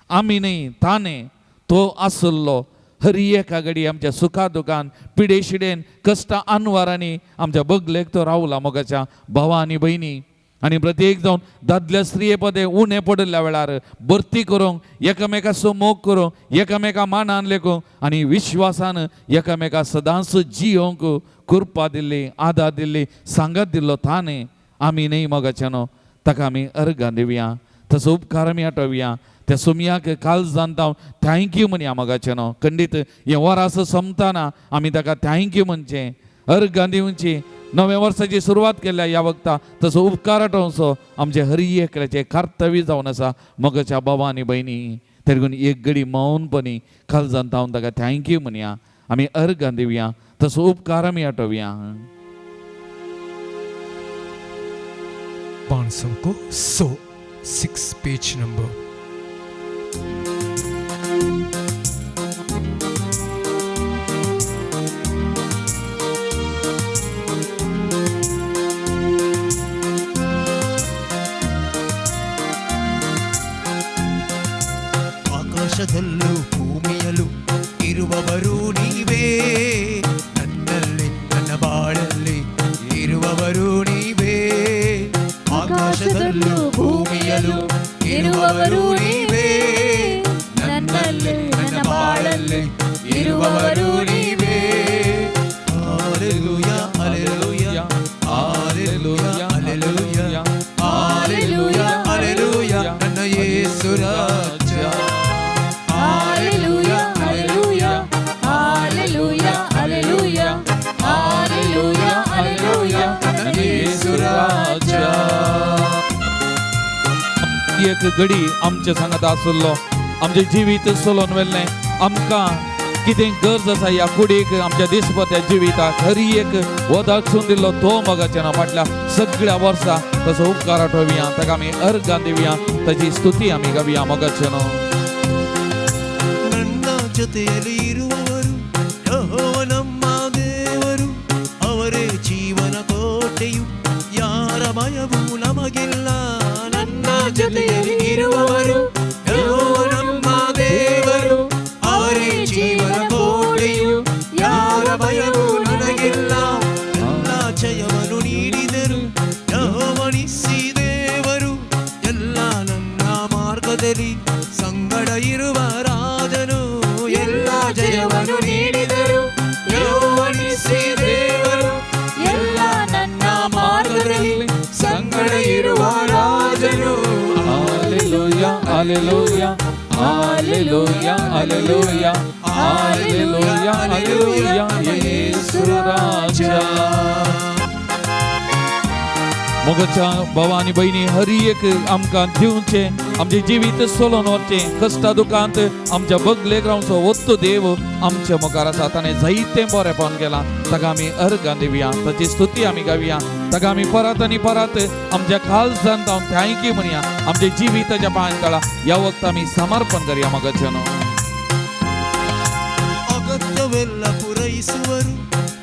आमी न्हय, ताणें तो आसलो. हरी एका घडी आमच्या सुखा दुखान, पिडे शिडेन, कश्टां अनवारांनी आमच्या बगलेक तो रावला मोगाच्या भावा आनी भयणी. आनी प्रत्येक जावन दादल्या स्त्रिये पदे उणें पडिल्ल्या वेळार भरती करूंक, एकामेकाचो मोग करूंक, एकामेका मानान लेखूंक आनी विश्वासान एकामेका सदांच जियोंक कृपा दिल्ली, आदार दिल्ली, सांगात दिल्लो ताणें आमी न्हय मोगाचें न्हू. ताका आमी अर्गां दिवया, तसो उपकार आमी आठोवया. त्या सोमयाक काळजान हांव thank you म्हणया मोगाचें न्हू. खंडीत हें वरास सोंपतना आमी ताका thank you म्हणचें, अर्गां दिवची. नव्या वर्साची सुरवात केल्या ह्या वखता तसो उपकार आठोवचो आमचे हरी एकल्याचें कर्तव्य जावन आसा मोगाच्या बाबा आनी भयणी. तरी एक घडी मौनपणी खालजान तावन ताका thank you म्हणया, आमी अर्गां दिवया, तसो उपकार आमी आठोवया. पांच सो 6 पेज नंबर. ಆಕಾಶದಲ್ಲೂ ಭೂಮಿಯಲ್ಲೂ ಇರುವವರು ನೀವೇ, ನನ್ನಲ್ಲಿ ನನ್ನ ಬಾಳಲ್ಲಿ ಇರುವವರು ನೀವೇ. ಆಕಾಶದಲ್ಲೂ ಭೂಮಿಯಲ್ಲೂ ಇರುವವರು ನೀವೇ, ನನ್ನಲ್ಲಿ ನನ್ನ ಬಾಳಲ್ಲಿ ಇರುವವರು ನೀವೇ. Hallelujah, hallelujah, hallelujah, hallelujah, hallelujah, hallelujah, ನನ್ನ ಯೇಸು ರಾಜ. Hallelujah, hallelujah, hallelujah, hallelujah, hallelujah, hallelujah, ನನ್ನ ಯೇಸು ರಾಜ. एक घडी आमच्या सांगात आसलो, आमचें जिवीत चलोवन व्हेल्लें, आमकां कितें गरज आसा ह्या कुडीक आमच्या दिसपत्या जिविताक हरी एक वदाक दिल्लो तो मोगाच्या ना फाटल्या सगळ्या वर्सा तसो उपकार आठोवया, ताका आमी अर्गां दिवया, ताची स्तुती आमी गावया मोगाच्या न्हू. ನನ್ನ ಜೊತೆಯಲ್ಲಿ ಇರುವವರು ಯೆಹೋವ ನಮ್ಮ ದೇವರು, ಅವರೇ ಜೀವನ ಕೋಟೆಯು, ಯಾರ ಭಯವೂ ನಮಗಿಲ್ಲ. ನನ್ನ ಜೊತೆಯಲ್ಲಿ ಇರುವವರು ಯೆಹೋವ ನಮ್ಮ ದೇವರು, ಅವರೇ ಜೀವನ ಕೋಟೆಯು, ಯಾರ ಭಯವೂ ನನಗಿಲ್ಲ. ಎಲ್ಲ ಜಯವನ್ನು ನೀಡಿದರು ಯೆಹೋವನಿಸಿ ದೇವರು, ಎಲ್ಲ ನನ್ನ ಮಾರ್ಗದಲ್ಲಿ ಸಂಗಡ ಇರುವ ರಾಜನು. ಎಲ್ಲ ಜಯವನ್ನು ನೀಡಿದರು ಯೆಹೋವನಿಸಿ ದೇವರು, ಎಲ್ಲ ನನ್ನ ಮಾರ್ಗದಲ್ಲಿ ಸಂಗಡ ಇರುವ ರಾಜನು. Hallelujah, hallelujah, hallelujah, hallelujah, hallelujah, hallelujah, Yesu Raja. मोगाच्या भावा आनी भयणी, हरी एक आमकां दिवचें आमचें जिवीत चलोवन वचचें, कश्टा दुकांत आमच्या बगलेक रावचो वत्तो देव आमच्या मुखार आसा. ताणें जायतें बरेंपण केलां, ताका आमी अर्गां दिवया, ताची स्तुती आमी गावया, ताका आमी परत आनी परत आमच्या खालसान जावन thank you म्हणया. आमचें जिवीताच्या पांय तळा ह्या वखत आमी समर्पण करया मोगाच्या न्हू. ಅಗತ್ಯವೆಲ್ಲ ಪೂರೈಸುವರು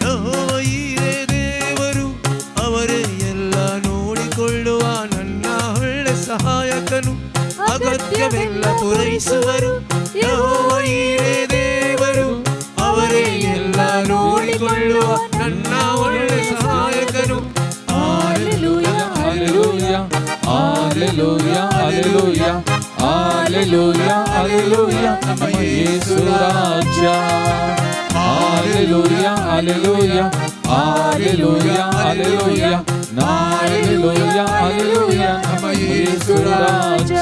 ಯೆಹೋವ ಈರೇ ದೇವರು, ಅವರೇ ಎಲ್ಲ ನೋಡಿಕೊಳ್ಳುವ ನನ್ನ ಒಳ್ಳೆ ಸಹಾಯಕನು. ಅಗತ್ಯವೆಲ್ಲ ಪೂರೈಸುವರು ಯೆಹೋವ ಈರೇ ದೇವರು, ಅವರೇ ಎಲ್ಲ ನೋಡಿಕೊಳ್ಳುವ ನನ್ನ ಒಳ್ಳೆ ಸಹಾಯಕನು. Hallelujah, Hallelujah, hallelujah, hallelujah, hallelujah, hallelujah, ನಮ್ಮ ಯೇಸು ರಾಜ. Hallelujah, hallelujah, hallelujah, hallelujah, hallelujah, hallelujah, ನಮ್ಮ ಯೇಸು ರಾಜ.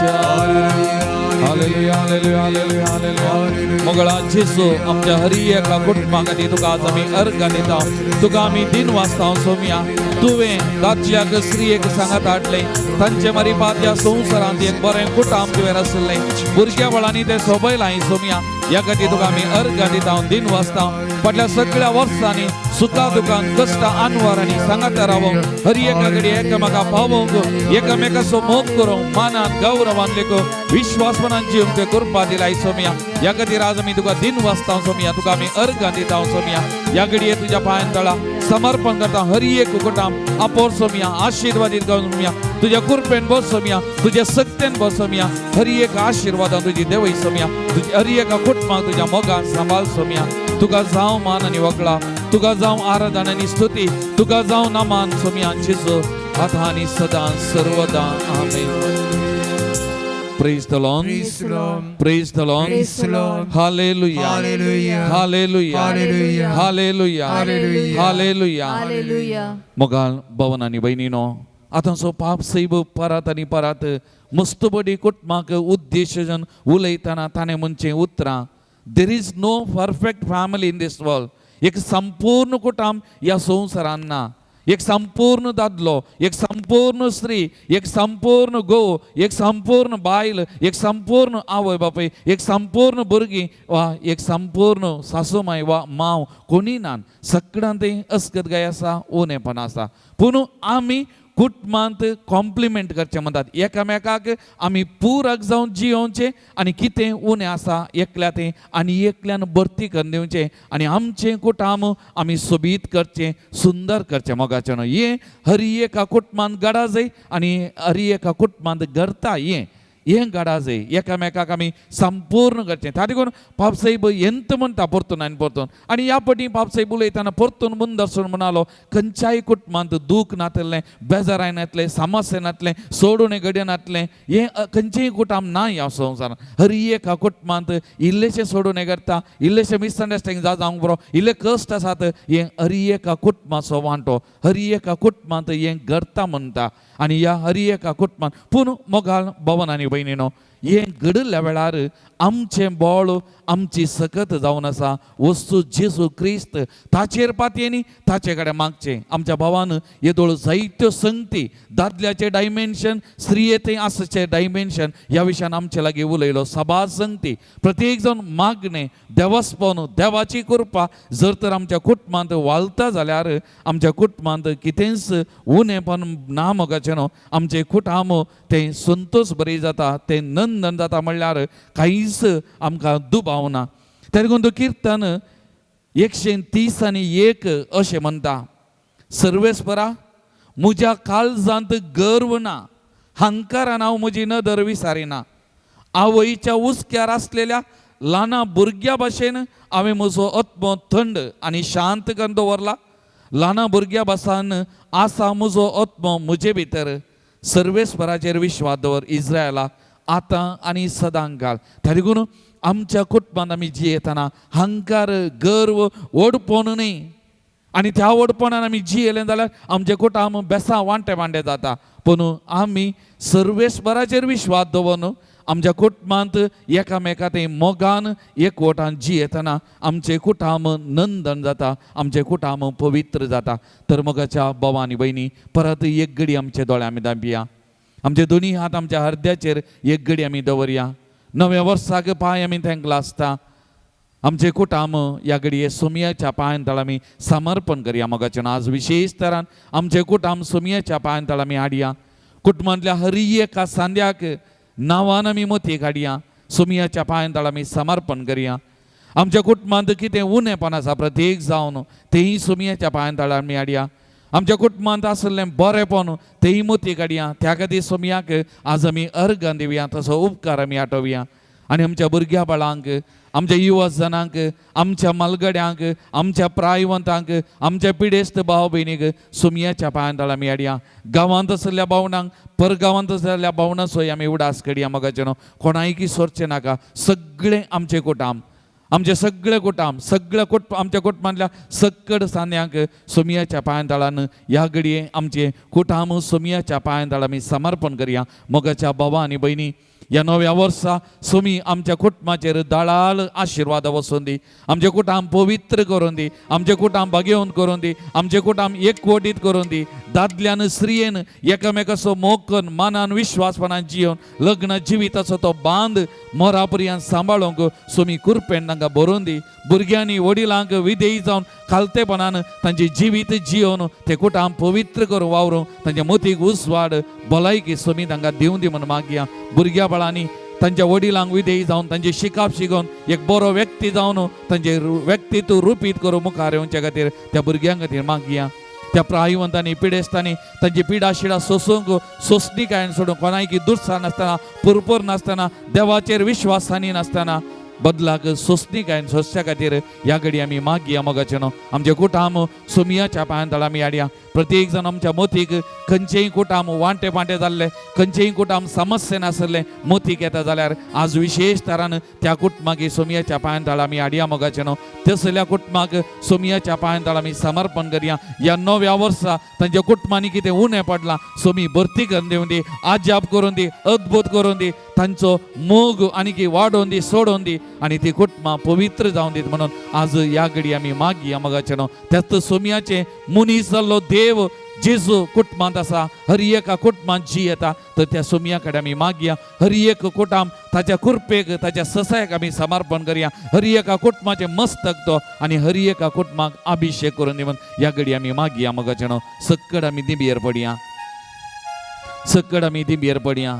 Hallelujah, hallelujah, hallelujah, hallelujah. मोगळा जेसू आमच्या हरी एका कुटुंबा खातीर तुका आज आमी अर्गां दिता, तुका आमी दिन वाचता सोमया. तुवें दादल्याक स्त्रियेक सांगात हाडलें, तांचे मारिपात ह्या संवसारांत एक बरें कुटाम तुवें आसलें, भुरग्या बळांनी तें सोबयलां सोमया. ह्या खातीर तुका आमी अर्गां दिता, दिन वाचता. फाटल्या सगळ्या वर्सांनी सुखा दुखान कश्टा आनवारांनी सांगात रावोंक, हर एका कडेन एकामेका पावोवंक, एकामेकाचो मोग करूंक, मानान गौरवान लेखो विश्वासपणान जिवंक ते कृपा दिलाय सोमया. ह्या खातीर आज आमी तुका दिन वाचता सोमया, तुका आमी अर्गां दिता सोमया. ह्या घडये तुज्या पांयान तळा समर्पण करता हर एक कुटाम आपोर सोमया, आशिर्वादीत सोमया, तुज्या कृपेन बस सोमया, तुज्या सक्तेन बस सोमया. हर एक आशिर्वादान तुजी देवय सोमया, तुज्या हर एका कुटुंबाक तुज्या मोगान सांबाळ सोमया. तुका जावं मान आनी वकळा, तुका जावं आराधन आनी स्तुती, तुका जावं नमान सोमया जेजू, आतां आनी सदां सर्वदां. आमेन. Praise the Lord. Praise the Lord. Praise the Lord. Praise the Lord. Hallelujah. Hallelujah. Hallelujah. Hallelujah. Hallelujah. Hallelujah. Hallelujah. Hallelujah. मोगाल भवन आनी भयणीनो, आतांचो पाप सैब परत आनी परत मस्तबडी कुटुंबाक उद्देशजन उलयतना ताणें म्हणचें उतरां, there is no perfect family in this world. एक संपूर्ण कुटुंब ह्या संवसारान ना. एक संपूर्ण दादलो, एक संपूर्ण स्त्री, एक संपूर्ण घोव, एक संपूर्ण बायल, एक संपूर्ण आवय बापूय, एक संपूर्ण भुरगीं वा एक संपूर्ण सासूमाय वा मांव कोणी ना. सगळ्यांत तें अस्कत गाय आसा, उणेपण आसा. पूण आमी कुटुंबांत कॉम्प्लिमेंट करचें म्हणटात, एकामेकाक आमी पुरक जावन जियोवचें आनी कितें उणें आसा एकल्या तें आनी एकल्यान भरती करून दिवचें आनी आमचें कुटुंब आमी सोबीत करचें, सुंदर करचें. मोगाचें न्हू हें हरी एका कुटुंबांत घडा जाय आनी हरी एका कुटुंबांत घडता हें हें घडा जाय. एकामेकाक आमी संपूर्ण करचें. त्या देखून पापसाहेब येंत म्हणटा परतून आनी परतून. आनी ह्या पटी पापसाहेब उलयतना परतून मुंदरसून म्हणालो, खंयच्याय कुटुंबांत दूख नातलें, बेजाराय नातलें, समस्या नातलें, सोडून घडये नातलें, हें खंयचेंय कुटुंब ना ह्या संवसारांत. हर एका कुटुंबांत इल्लेशें सोडून करता, इल्लेशें मिसअंडरस्टँडींग जावंक बरो, इल्ले कश्ट आसात, हें हर एका कुटुंबाचो वांटो, हर एका कुटुंबांत हें घडता म्हणटा. आनी ह्या हर एका कुटुंबांत पूण मोगाल भवन आनी भयणीनो, हें घडिल्ल्या वेळार आमचें बळ, आमची सकत जावन आसा वस्तू जेजू क्रिस्त, ताचेर पातयेनी ताचे कडेन मागचें. आमच्या भावान येदोळ जायत्यो संगती, दादल्याचें डायमेन्शन, स्त्रियेचें आसचें डायमेन्शन ह्या विशयान आमचे लागीं उलयलो. सबार संगती प्रत्येक जावन मागणें देवस्पन, देवाची कृपा जर तर आमच्या कुटुंबांत वालता जाल्यार आमच्या कुटुंबांत कितेंच उणेपण ना मोगाचें न्हू. आमचें कुटुंब तें संतोश बरी जाता, तें नंदन जाता म्हणल्यार कांयच आमकां दुबाव ना. त्या देखून तो किर्तन 130 1 अशें म्हणटा, सर्वेस्परा म्हज्या काळजांत गर्व ना, हंकारान हांव म्हजी नदर विसारिना. आवयच्या हुस्क्यार आसलेल्या ल्हाना भुरग्या भाशेन हांवें म्हजो आत्मो थंड आनी शांत करून दवरला. ल्हाना भुरग्या भासान आसा म्हजो आत्मो म्हजे भितर. सर्वेस्पराचेर विश्वास दवर इस्रायला, आतां आनी सदां घाल. त्या देखून आमच्या कुटुंबांत आमी जियेतना हंकार, गर्व, व्हडपण न्ही. आनी त्या व्हडपणान आमी जियेलें जाल्यार आमचें कुटुंब बेसां वांटे वांटे जाता. पूण आमी सर्वेस्पराचेर विश्वास दवरून आमच्या कुटुंबांत एकामेका ते मोगान एकवटान जियेतना आमचें कुटुंब नंदन जाता, आमचें कुटुंब पवित्र जाता. तर मोगाच्या भावा आनी भयणी, परत एक घडी आमचे दोळे आमी धांपया, आमचे दोनी हात आमच्या हरद्याचेर एक घडी आमी दवरया. नव्या वर्साक पांय आमी तेंकला आसता. आमचे कुटुंब ह्या घडये सोमयाच्या पांयान तळ आमी समर्पण करया. मोगाचें आज विशेश तरान आमचे कुटुंब सोमयाच्या पांयान तळ आमी हाडया. कुटुंबांतल्या हरी एका सांद्याक नांवान आमी मोती काडया, सोमयाच्या पांयान तळ आमी समर्पण करया. आमच्या कुटुंबांत कितें उणेपण आसा प्रत्येक जावन तेंय सोमयाच्या पांयान तळ आमी हाडया. आमच्या कुटुंबांत आशिल्लें बरेंपण तेंय मोती काडया. त्या खातीर सोमयाक आज आमी अर्गां दिवया, तसो उपकार आमी आठोवया. आनी आमच्या भुरग्या बाळांक, आमच्या युवा जणांक, आमच्या मालगड्यांक, आमच्या प्रायवंतांक, आमच्या पिडेस्त भाव भयणीक सोमयाच्या पांयान तळ आमी हाडया. गांवांत आशिल्ल्या भावणांक, परगांवांत आशिल्ल्या भावणांचोय आमी उडास करया. मोगाचें न्हू कोणायकी सोरचें नाका. सगळें आमचें कुटुंब, आमचे सगळे कुटुंब, सगळ्या कुट आमच्या कुटुंबांतल्या सक्कड सांद्यांक सोमयाच्या पांयान तळान ह्या घडये आमचें कुटुंब सोमयाच्या पांयान तळ आमी समर्पण करया. मोगाच्या भावा आनी भयणी, ह्या नव्या वर्सा सोमी आमच्या कुटुंबाचेर दळाल आशिर्वाद वसून दी. आमचें कुटुंब पवित्र करून दी, आमचें कुटुंब भाग्यवंत करून दी, आमचें कुटुंब एकवटीत करून दी. दादल्यान स्त्रियेन एकामेकाचो मोग करून मानान विश्वासपणान जियोवन लग्न जिविताचो तो बांद मोरा पर्यंत सांबाळूंक सोमी कुरपेन तांकां भरून दी. भुरग्यांनी वडिलांक विधेयी जावन खालतेपणान तांचें जिवीत जियोवन ते कुटुंब पवित्र करून वावरूंक तांच्या मोतीक उजवाड, भलायकी सोमी तांकां दिवन दी म्हूण मागया. भुरग्या बाळांनी तांच्या वडिलांक विधेयी जावन तांचे शिकाप शिकोवन एक बरो व्यक्ती जावन तांचे व्यक्तित्व रुपीत करून मुखार येवचे खातीर त्या भुरग्यां खातीर मागया. त्या प्रायवंतांनी, पिडेस्तांनी तांची पिडा शिडा सोसूंक सोंसणीकायेन सोडून कोणायकी दुर्सा नासतना, पुरपूर नासतना, देवाचेर विश्वासानी नासतना बदलाक सोंसणीकायेन सोंसच्या खातीर ह्या घडी आमी मागया. मोगाचें न्हू आमचें कुटुंब सोमयाच्या पांयान तळ आमी हाडया. प्रत्येक जाण आमच्या मोतीक खंयचेय कुटुंब वांटे पांटे जाल्ले, खंयचेय कुटुंब समस्या नासले मोतीक येता जाल्यार आज विशेश तरान त्या कुटुंबाक सोमयाच्या पांयान तळ आमी हाडया. मोगाचें न्हू तसल्या कुटुंबाक सोमयाच्या पांयान तळ आमी समर्पण करया. ह्या नव्या वर्सा तांच्या कुटुंबांनी कितें उणें पडलां सोमी भरती करून दिवन दी, आजाप करून दी, अद्भुत करून दी. तांचो मोग आनीक वाडोवन दी, सोडोवन दी आनी ती कुटुंबां पवित्र जावन दीत म्हणून आज ह्या घडी आमी मागया मोगाचे न्हू. त्याच सोमयाचे मनीस जाल्लो देव जेजू कुटुंबांत आसा, हर एका कुटुंबांत जी येता तर त्या सोमया कडेन आमी मागया. हर एक कुटाम ताच्या कृपेक ताच्या ससायक आमी समर्पण करया. हर एका कुटुंबाचें मस्तक तो आनी हर एका कुटुंबाक अभिशेक करून दी म्हणून ह्या घडी आमी मागया मोगाचे न्हू. सक्कड आमी दिंबयेर पडया, सक्कड आमी दिंबयेर पडया.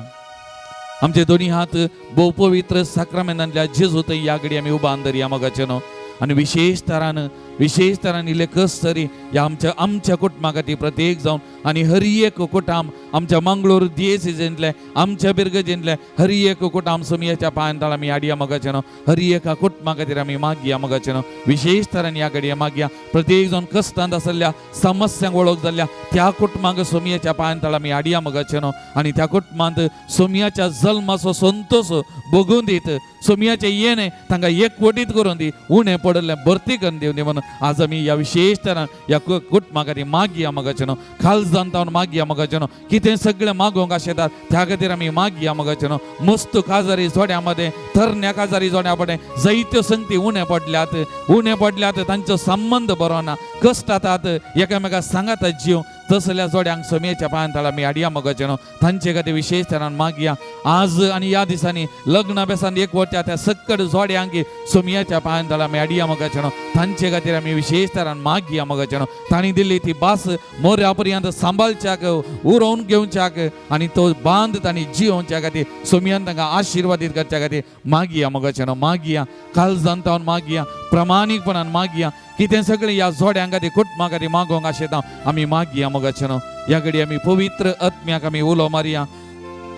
आमचे दोनी हात भोव पवित्र साक्रामेंतांतल्या जेजू थंय ह्या घडी आमी उबान धरया मोगाचे न्हू. आनी विशेश तरान विशेश तरान इल्ले कस तरी ह्या आमच्या आमच्या कुटुंबा खातीर प्रत्येक जावन आनी हर एक कुटाम आमच्या मंगळूर दियेसिजेंतले आमच्या बिर्गजेंतले हर एक कुटाम सोमयाच्या पांयान तळ आमी हाडया मोगाचे न्हू. हर एका कुटुंबा खातीर आमी मागया मोगाचे न्हू. विशेश तरान ह्या घडये मागया. प्रत्येक जावन कश्टांत आसल्या समस्यांक वळख जाल्ल्या त्या कुटुंबाक सोमयाच्या पांयान तळ आमी हाडया मोगाचे न्हू. आनी त्या कुटुंबांत सोमयाच्या जल्माचो संतोश भोगून दीत, सोमयाचें येणें तांकां एकवटीत करून दी, उणें पडिल्लें भरती करून दिवन दी म्हणून आज आमी ह्या विशेश तरान ह्या कुटुंबा खातीर मागया मोगाचे न्हू. खालजान तावन मागया मोगाचे न्हू. कितें सगळें मागोवंक आशेतात त्या खातीर आमी मागया मोगाचे न्हू. मस्त काजारी जोड्या मदें तरण्या काजारी जोड्या मदें जायत्यो संगती उणें पडल्यात, उणें पडल्यात, तांचो संबंद बरो ना, कश्टातात, एकामेका सांगातात जीव तसल्या जोड्यांक सोमयेच्या पांयान तळ आमी हाडया मोगाचे न्हू. तांचे खातीर विशेश तरान मागया. आज आनी ह्या दिसांनी लग्न बेसान एकवटच्या त्या सक्कड जोड्यांक सोमयाच्या पांयान तळ आमी हाडया मोगाचे न्हू. तांचे खातीर आमी विशेश तरान मागया मोगाचे न्हू. तांणी दिल्ली ती भास मोऱ्या पर्यंत सांबाळच्याक, उरोवन घेवच्याक आनी तो बांद तांणी जियोवच्या खातीर सोमयान तांकां आशिर्वादीत करच्या खातीर मागया मोगाचे न्हू. मागया काळजान तावन मागया, प्रामाणीकपणान मागया. कितें सगळें ह्या जोड्यां खातीर कुटुंबा खातीर मागोवंक आशेता आमी मागया मोगाचे न्हू. ह्या घडी आमी पवित्र आत्म्याक आमी उलो मारया,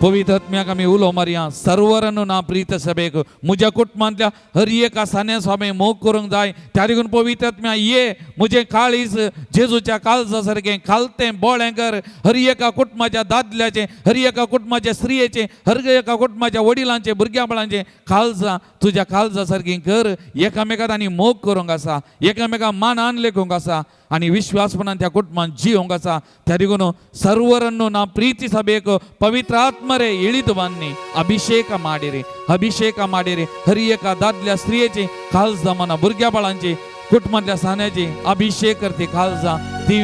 पवित्र आत्म्याक आमी उलो मारया. सर्वरनु ना प्रीत सभेक म्हज्या कुटुंबांतल्या हर एका सान्या स्वामी मोग करूंक जाय. त्या देखून पवित्र आत्म्या ये म्हजें काळीज जेजूच्या काळजा सारकें खालतें बोळें कर. हर एका कुटुंबाच्या दादल्याचें, हर एका कुटुंबाच्या स्त्रियेचें, हर एका कुटुंबाच्या वडिलांचें, भुरग्यां बाळांचें काळजां तुज्या काळजा सारकीं कर. एकामेकांत आनी मोग करूंक आसा, एकामेका मानान लेखूंक आसा आनी विश्वासपणान त्या कुटुंबान जियोंक आसा. त्या देखून ಸರ್ವರನ್ನು ನಾ ಪ್ರೀತಿಸಬೇಕು. ಪವಿತ್ರ ಆತ್ಮರೇ ಇಳಿದು ಬನ್ನಿ, ಅಭಿಷೇಕ ಮಾಡಿರಿ, ಅಭಿಷೇಕ ಮಾಡಿರಿ. हर एका दादल्या स्त्रियेची काळजां मना भुरग्या बाळांची कुटुंबांतल्या सान्याची अभिषेक कर. ती काळजां ती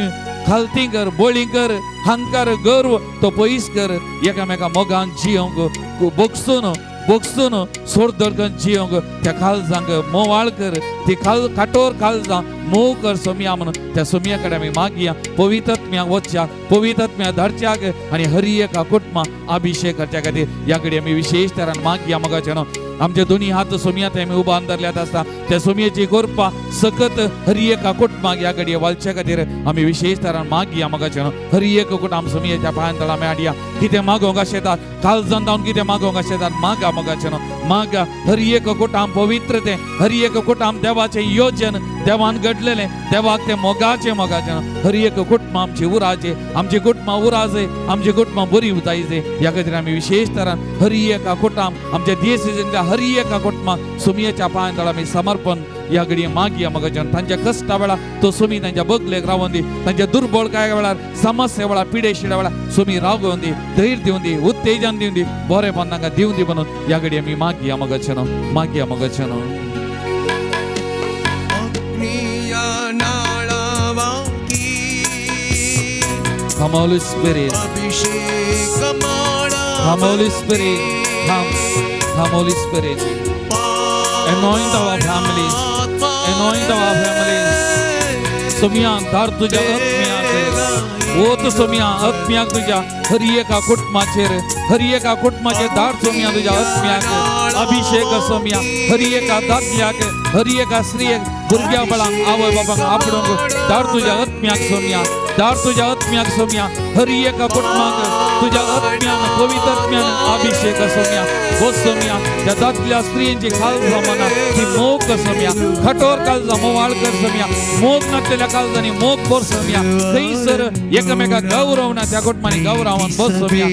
खालती कर, बळी कर. हंकार गर्व तो पयस कर. एकामेका मोगान जियोंक बोगसून बोगसून सोडदडकन जियोंक त्या काळजांक मोवाळ कर. ती काल काटोर काळजां मोव कर सोमया म्हणून त्या सोमया कडेन आमी मागया. पवित्र आत्म्याक वचच्याक, पवित्र आत्म्या धाडच्याक आनी हर एका कुटुंबा अभिषेक करच्या खातीर ह्या कडेन आमी विशेश तरान मागया मोगाचे न्हू. आमचे दोनी हात सोमया थंय आमी उबान धरल्यात आसता त्या सोमयेची कृपा सकत हर एका कुटुंबाक ह्या घडये वालच्या खातीर आमी विशेश तरान मागया मोगाचे न्हू. हर एक कुटुंब सोमयेच्या पांयान तळा आमी हाडया. कितें मागोवंक आशेतात, काळजान जावन कितें मागोवंक आशेतात मागा मोगाचे न्हू, मागा. हर एक कुटुंब पवित्र तें, हर एक कुटुंब देवाचें योजन, देवान घडलेलें, देवाक तें मोगाचें मोगाचें न्हू. हर एक कुटुंब आमची उराचे, आमची कुटुंबां उराचे, आमची कुटुंबां बरी जायचे ह्या खातीर आमी विशेश तरान हर एका कुटुंब आमच्या देश हर एका कुटुंबाक सोमयेच्या पांयान तळा आमी समर्पण ह्या घडये मागया मोगाचे. तांच्या कश्टा वेळार तो सोमी तांच्या बगलेक रावोन दी. तांच्या दुर्बळकाय वेळार, समस्या वेळार, पिडेशिड्या वेळार सोमी रावोन दी, धैर्य दिवन दी, उत्तेजन दिवन दी, बरेपण तांकां दिवन दी म्हणून ह्या घडये आमी मागया मोगाचे न्हू, मागया मोगाचे न्हू. ಅಗ್ನಿಯ ನಾಳವಾಗಿ Come Holy Spirit. ಅಭಿಷೇಕ ಮಾಡ. Come Holy Spirit. Come. Come Holy Spirit. Anoint our families. Anoint our families. सोमिया धाड तुझ्या आत्म्याक, ओत सोमिया आत्म्याक तुझ्या हर एका कुटुंबाचेर, हर एका कुटुंबाचेर धाड सोमिया तुझ्या आत्म्याक अभिषेक. सोमिया हर एका दादल्याक, हर एका स्त्रियेक, भुरग्या बाळांक, आवय बाबांक आपडूंक धाड तुझ्या आत्म्याक. सोमिया धाड तुझ्या आत्म्याक. सोमिया हर एका कुटुंबाक तुझ्या आत्म्यान, पवित्र आत्म्यान अभिषेक सोमिया. हो सोमिया, त्या दादल्या स्त्रियांची काळजां मना ती मोग कर सोमिया. कठोर काळजां मोवाळ कर सोमिया. मोग नासलेल्या काळजांनी मोग भर सोमिया. थंयसर एकामेका गौरव ना त्या कुटुंबांनी गौरवान बस सोमिया.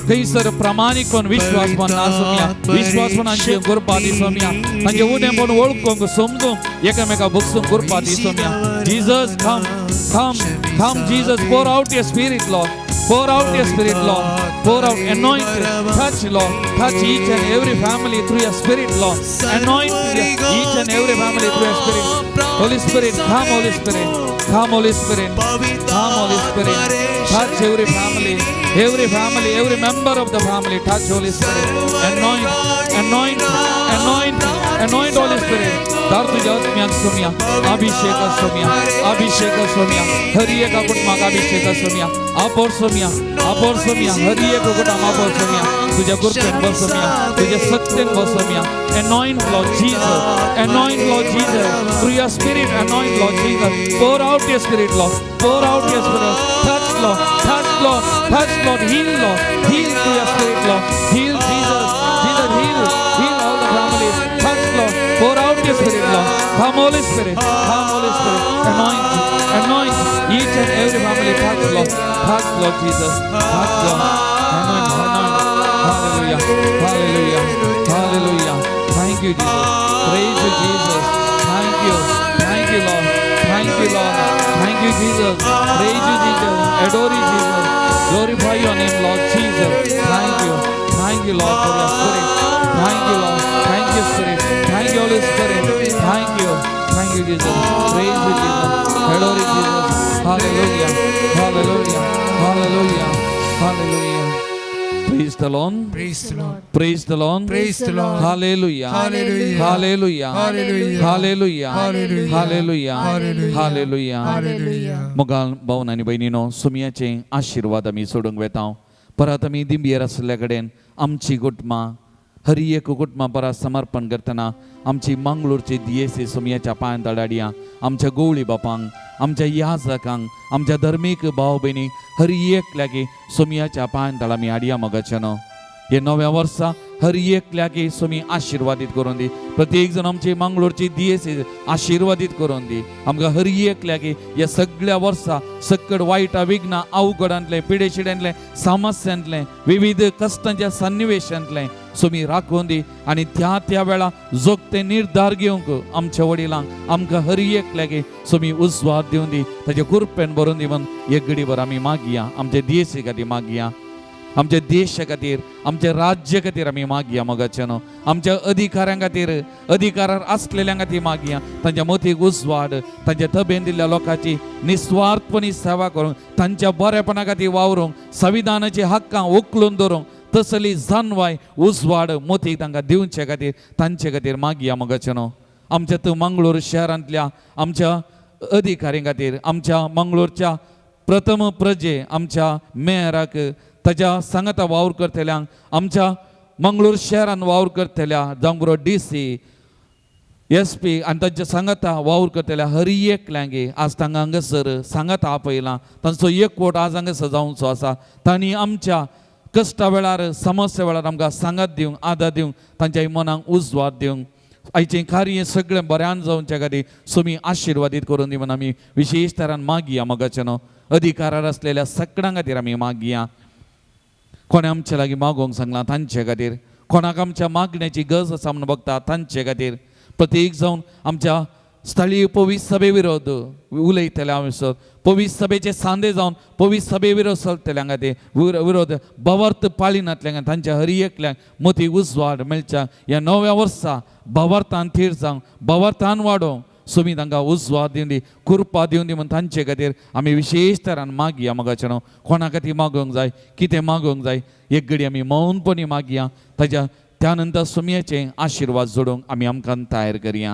थंयसर प्रामाणीकपण विश्वासपण ना सोमिया, विश्वासपणांची कृपा दी सोमिया. तांचे उणेपण वळखूंक, समजूंक, एकामेका बगसूंक कृपा दी सोमिया. Jesus, come, come, come Jesus. Pour out your spirit, Lord. Pour out your spirit, Lord. Pour out, anoint, touch, Lord. Touch each and every family through your spirit, Lord. Anoint each and every family through your spirit. Holy Spirit, come, Holy Spirit. Come, Holy Spirit. Come, Holy Spirit. Touch every family, every family, every member of the family. Touch, Holy Spirit. Anoint, anoint, anoint, anoint, Holy Spirit. दार तुझ्या आत्म्याक सोम्या, अभिषेक सोम्या, अभिषेक सोम्या, हर एका कुटुंबाक अभिषेक सोम्या, आपोर सोम्या, आपोर सोम्या, हर एक कुटुंब आपोर सोम्या, तुझ्या कृपेन बसोम्या, तुझ्या सत्तेन बसोम्या. Anoint, Lord Jesus. Anoint, Lord Jesus. Through your spirit, anoint, Lord Jesus. Pour out your spirit, Lord. Pour out your spirit. Touch, Lord. Touch, Lord. Touch, Lord. Heal, Lord. Heal through your spirit, Lord. Heal, Jesus. Jesus, heal. Heal all the families. Touch, Lord. Pour out your spirit, Lord. Come, Holy Spirit. Come, Holy Spirit. Anoint. Anoint each and every family. Touch, Lord. Touch, Lord Jesus. Touch, Lord. Anoint, anoint. Hallelujah. Hallelujah. Hallelujah. Thank you, Jesus. Praise you, Jesus. Thank you. Thank you, Lord. Thank you, Lord. Thank you, Jesus. Praise you, Jesus. Adore you, Jesus. Glorify your name, Lord Jesus. Thank you. Thank you, Lord, for your spirit. Thank you, Lord. Thank you, Spirit. Thank you, Holy Spirit. Thank you. Thank you, Jesus. Praise you, Jesus. Adore you, Jesus. Hallelujah. Hallelujah. Hallelujah. Hallelujah. Praise the Lord. Praise the Lord. Praise the Lord. Praise the Lord. Hallelujah. Hallelujah. Hallelujah. Hallelujah. Hallelujah. Hallelujah. Hallelujah. Hallelujah. Hallelujah. मोगाल भावन आनी भयणीनो, सुमयाचे आशिर्वाद आमी सोडूंक वेता. परत आमी दिंबयेर आशिल्ल्या कडेन आमची कुटुंबां, हर एक कुटुंबां परत समर्पण करतना आमची मंगळूरची दियेसी सुमयाच्या पांयान तडाडया, आमच्या गोवळी बापांक, आमच्या याजकांक, आमच्या धर्मीक भाव भयणी हर एकल्याकी सुमयाच्या पांयान तळा आमी हाडया. मोगाचे न्हू, हे नव्या वर्सा हर एकल्याकी सुमी आशिर्वादीत करून दी. प्रत्येक जण आमची मंगळूरची दियेसी आशिर्वादीत करून दी. आमकां हर एकल्याकी ह्या सगळ्या वर्सा सकड वायटा विघ्नां अवघडांतलें, पिडेशिड्यांतलें, समस्यांतलें, विविध कश्टांच्या सन्निवेशांतलें सुमी राखून दी. आनी त्या त्या वेळा जोगते निर्धार घेवंक आमच्या वडिलांक आमकां हर एकल्याकी सुमी उजवाड दिवन दी, ताचे कृपेन भरून दी म्हूण एक घडीभर आमी मागया. आमचे दियेसी खातीर मागया, आमच्या देशा खातीर, आमच्या राज्य खातीर आमी मागया. मोगाचे न्हू, आमच्या अधिकाऱ्यां खातीर, अधिकारार आसलेल्यां खातीर मागया. तांच्या मतीक उजवाड, तांच्या तबेन दिल्ल्या लोकांची निस्वार्थपणी सेवा करूंक, तांच्या बरेपणा खातीर वावरूंक, संविधानाची हक्कां उखलून धरूंक तसली जानवाय उजवाड मोतीक तांकां दिवचे खातीर तांचे खातीर मागया. मोगाचे न्हू, आमच्या तूं मंगळूर शहरांतल्या आमच्या अधिकाऱ्यां खातीर, आमच्या मंगळूरच्या प्रथम प्रजे आमच्या मेयराक, ताज्या सांगाता वावर करतल्यांक, आमच्या मंगळूर शहरान वावर करतल्या जावं बरो DC SP आनी तांच्या सांगाता वावर करतल्या हर एकल्यांगे आज तांकां हांगासर सांगाता आपयलां. तांचो एकवट आज हांगासर जावचो आसा. तांणी आमच्या कश्टा वेळार, समस्या वेळार आमकां सांगात दिवंक, आदार दिवंक, तांच्या मनाक उजवाड दिवंक, आयचें कार्य सगळें बऱ्यान जावच्या खातीर सुमी आशिर्वादीत करून दी म्हूण आमी विशेश तरान मागया. मोगाचे न्हू, अधिकारार आसलेल्या सगळ्यां खातीर आमी मागया. कोणें आमच्या लागीं मागोवंक सांगलां तांचे खातीर, कोणाक आमच्या मागण्याची गरज आसा म्हूण बघता तांचे खातीर, प्रत्येक जावन आमच्या स्थळीय पवित्र सभे विरोध उलयतले हांव, पवित्र सभेचे सांदे जावन पवित्र सभे विरोध चलतल्यांक खातीर, विरोध भावार्थ पाळिनातल्यांक तांच्या हर एकल्यांक मती उजवाड मेळच्या. ह्या नव्या वर्सा भावार्थान थीर जावंक, भावार्थान वाडोवंक सुमी तांकां उजवाड दिवन दी, कृपा दिवन दी म्हूण तांचे खातीर आमी विशेश तरान मागया. मोगाचे न्हू, कोणा खातीर मागोवंक जाय, कितें मागोवंक जाय, एक घडी आमी मौनपणी मागया. ताज्या त्या नंतर सुमयाचे आशिर्वाद जोडूंक आमी आमकां तयार करया.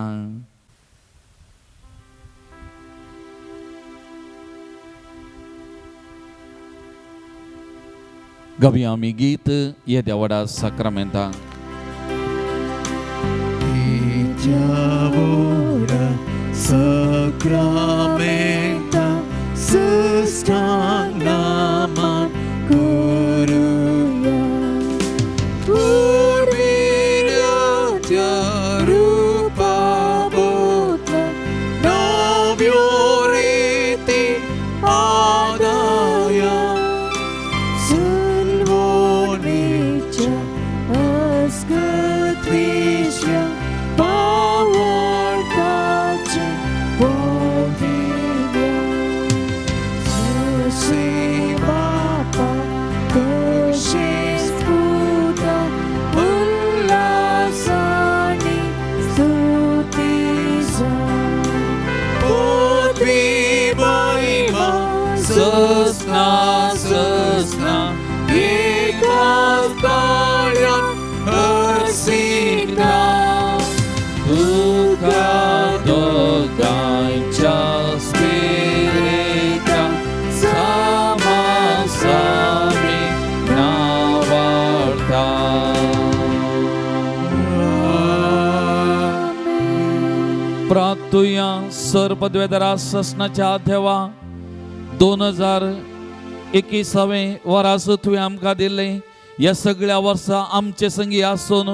गावया आमी गीत येद्या व्हडा साक्रामेंताक. Sacramenta sustang naman kuruya Purviryatya rupa botla Navyoriti adaya Sulvonicha askatvisya Pavartacha Povina. ससना ससना एकाच ताळ्यान हरसिता तुका दोगांयच्या स्पिरिटा सामा सामी नावाडता. प्रातुया सर पदवेदारा ससनाच्या देवा 2021 वरास तुवें आमकां दिल्लें. ह्या सगळ्या वर्सा आमचे संगी आसून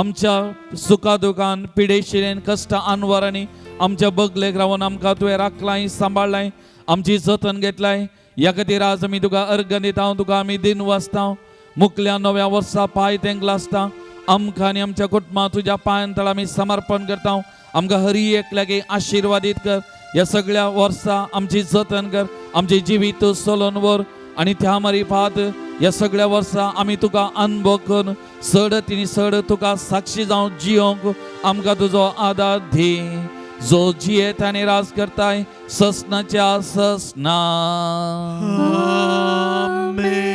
आमच्या सुखा दुखान पिडेशिरेन कश्ट आनवरांनी आमच्या बगलेक रावन आमकां तुवें राखलाय, सांबाळ्ळाय, आमची जतन घेतलाय. ह्या खातीर आज आमी तुका अर्घ दिता, तुका आमी दिन वाचता. मुकल्या नव्या वर्सा पांय तेंकला आसता आमकां आनी आमच्या कुटुंबाक तुज्या पांयान तळ आमी समर्पण करता. आमकां हरी एकल्याक आशिर्वादीत कर. ह्या सगळ्या वर्सा आमची जतन कर, आमचे जिवीत चलोवन व्हर आनी त्या मारिफात ह्या सगळ्या वर्सा आमी तुका अनुभव करून सड तिनी सड तुका साक्षी जावन जियोंक आमकां तुजो आदार दी, जो जियेत आनी राज करताय ससनाच्या ससना. आमेन.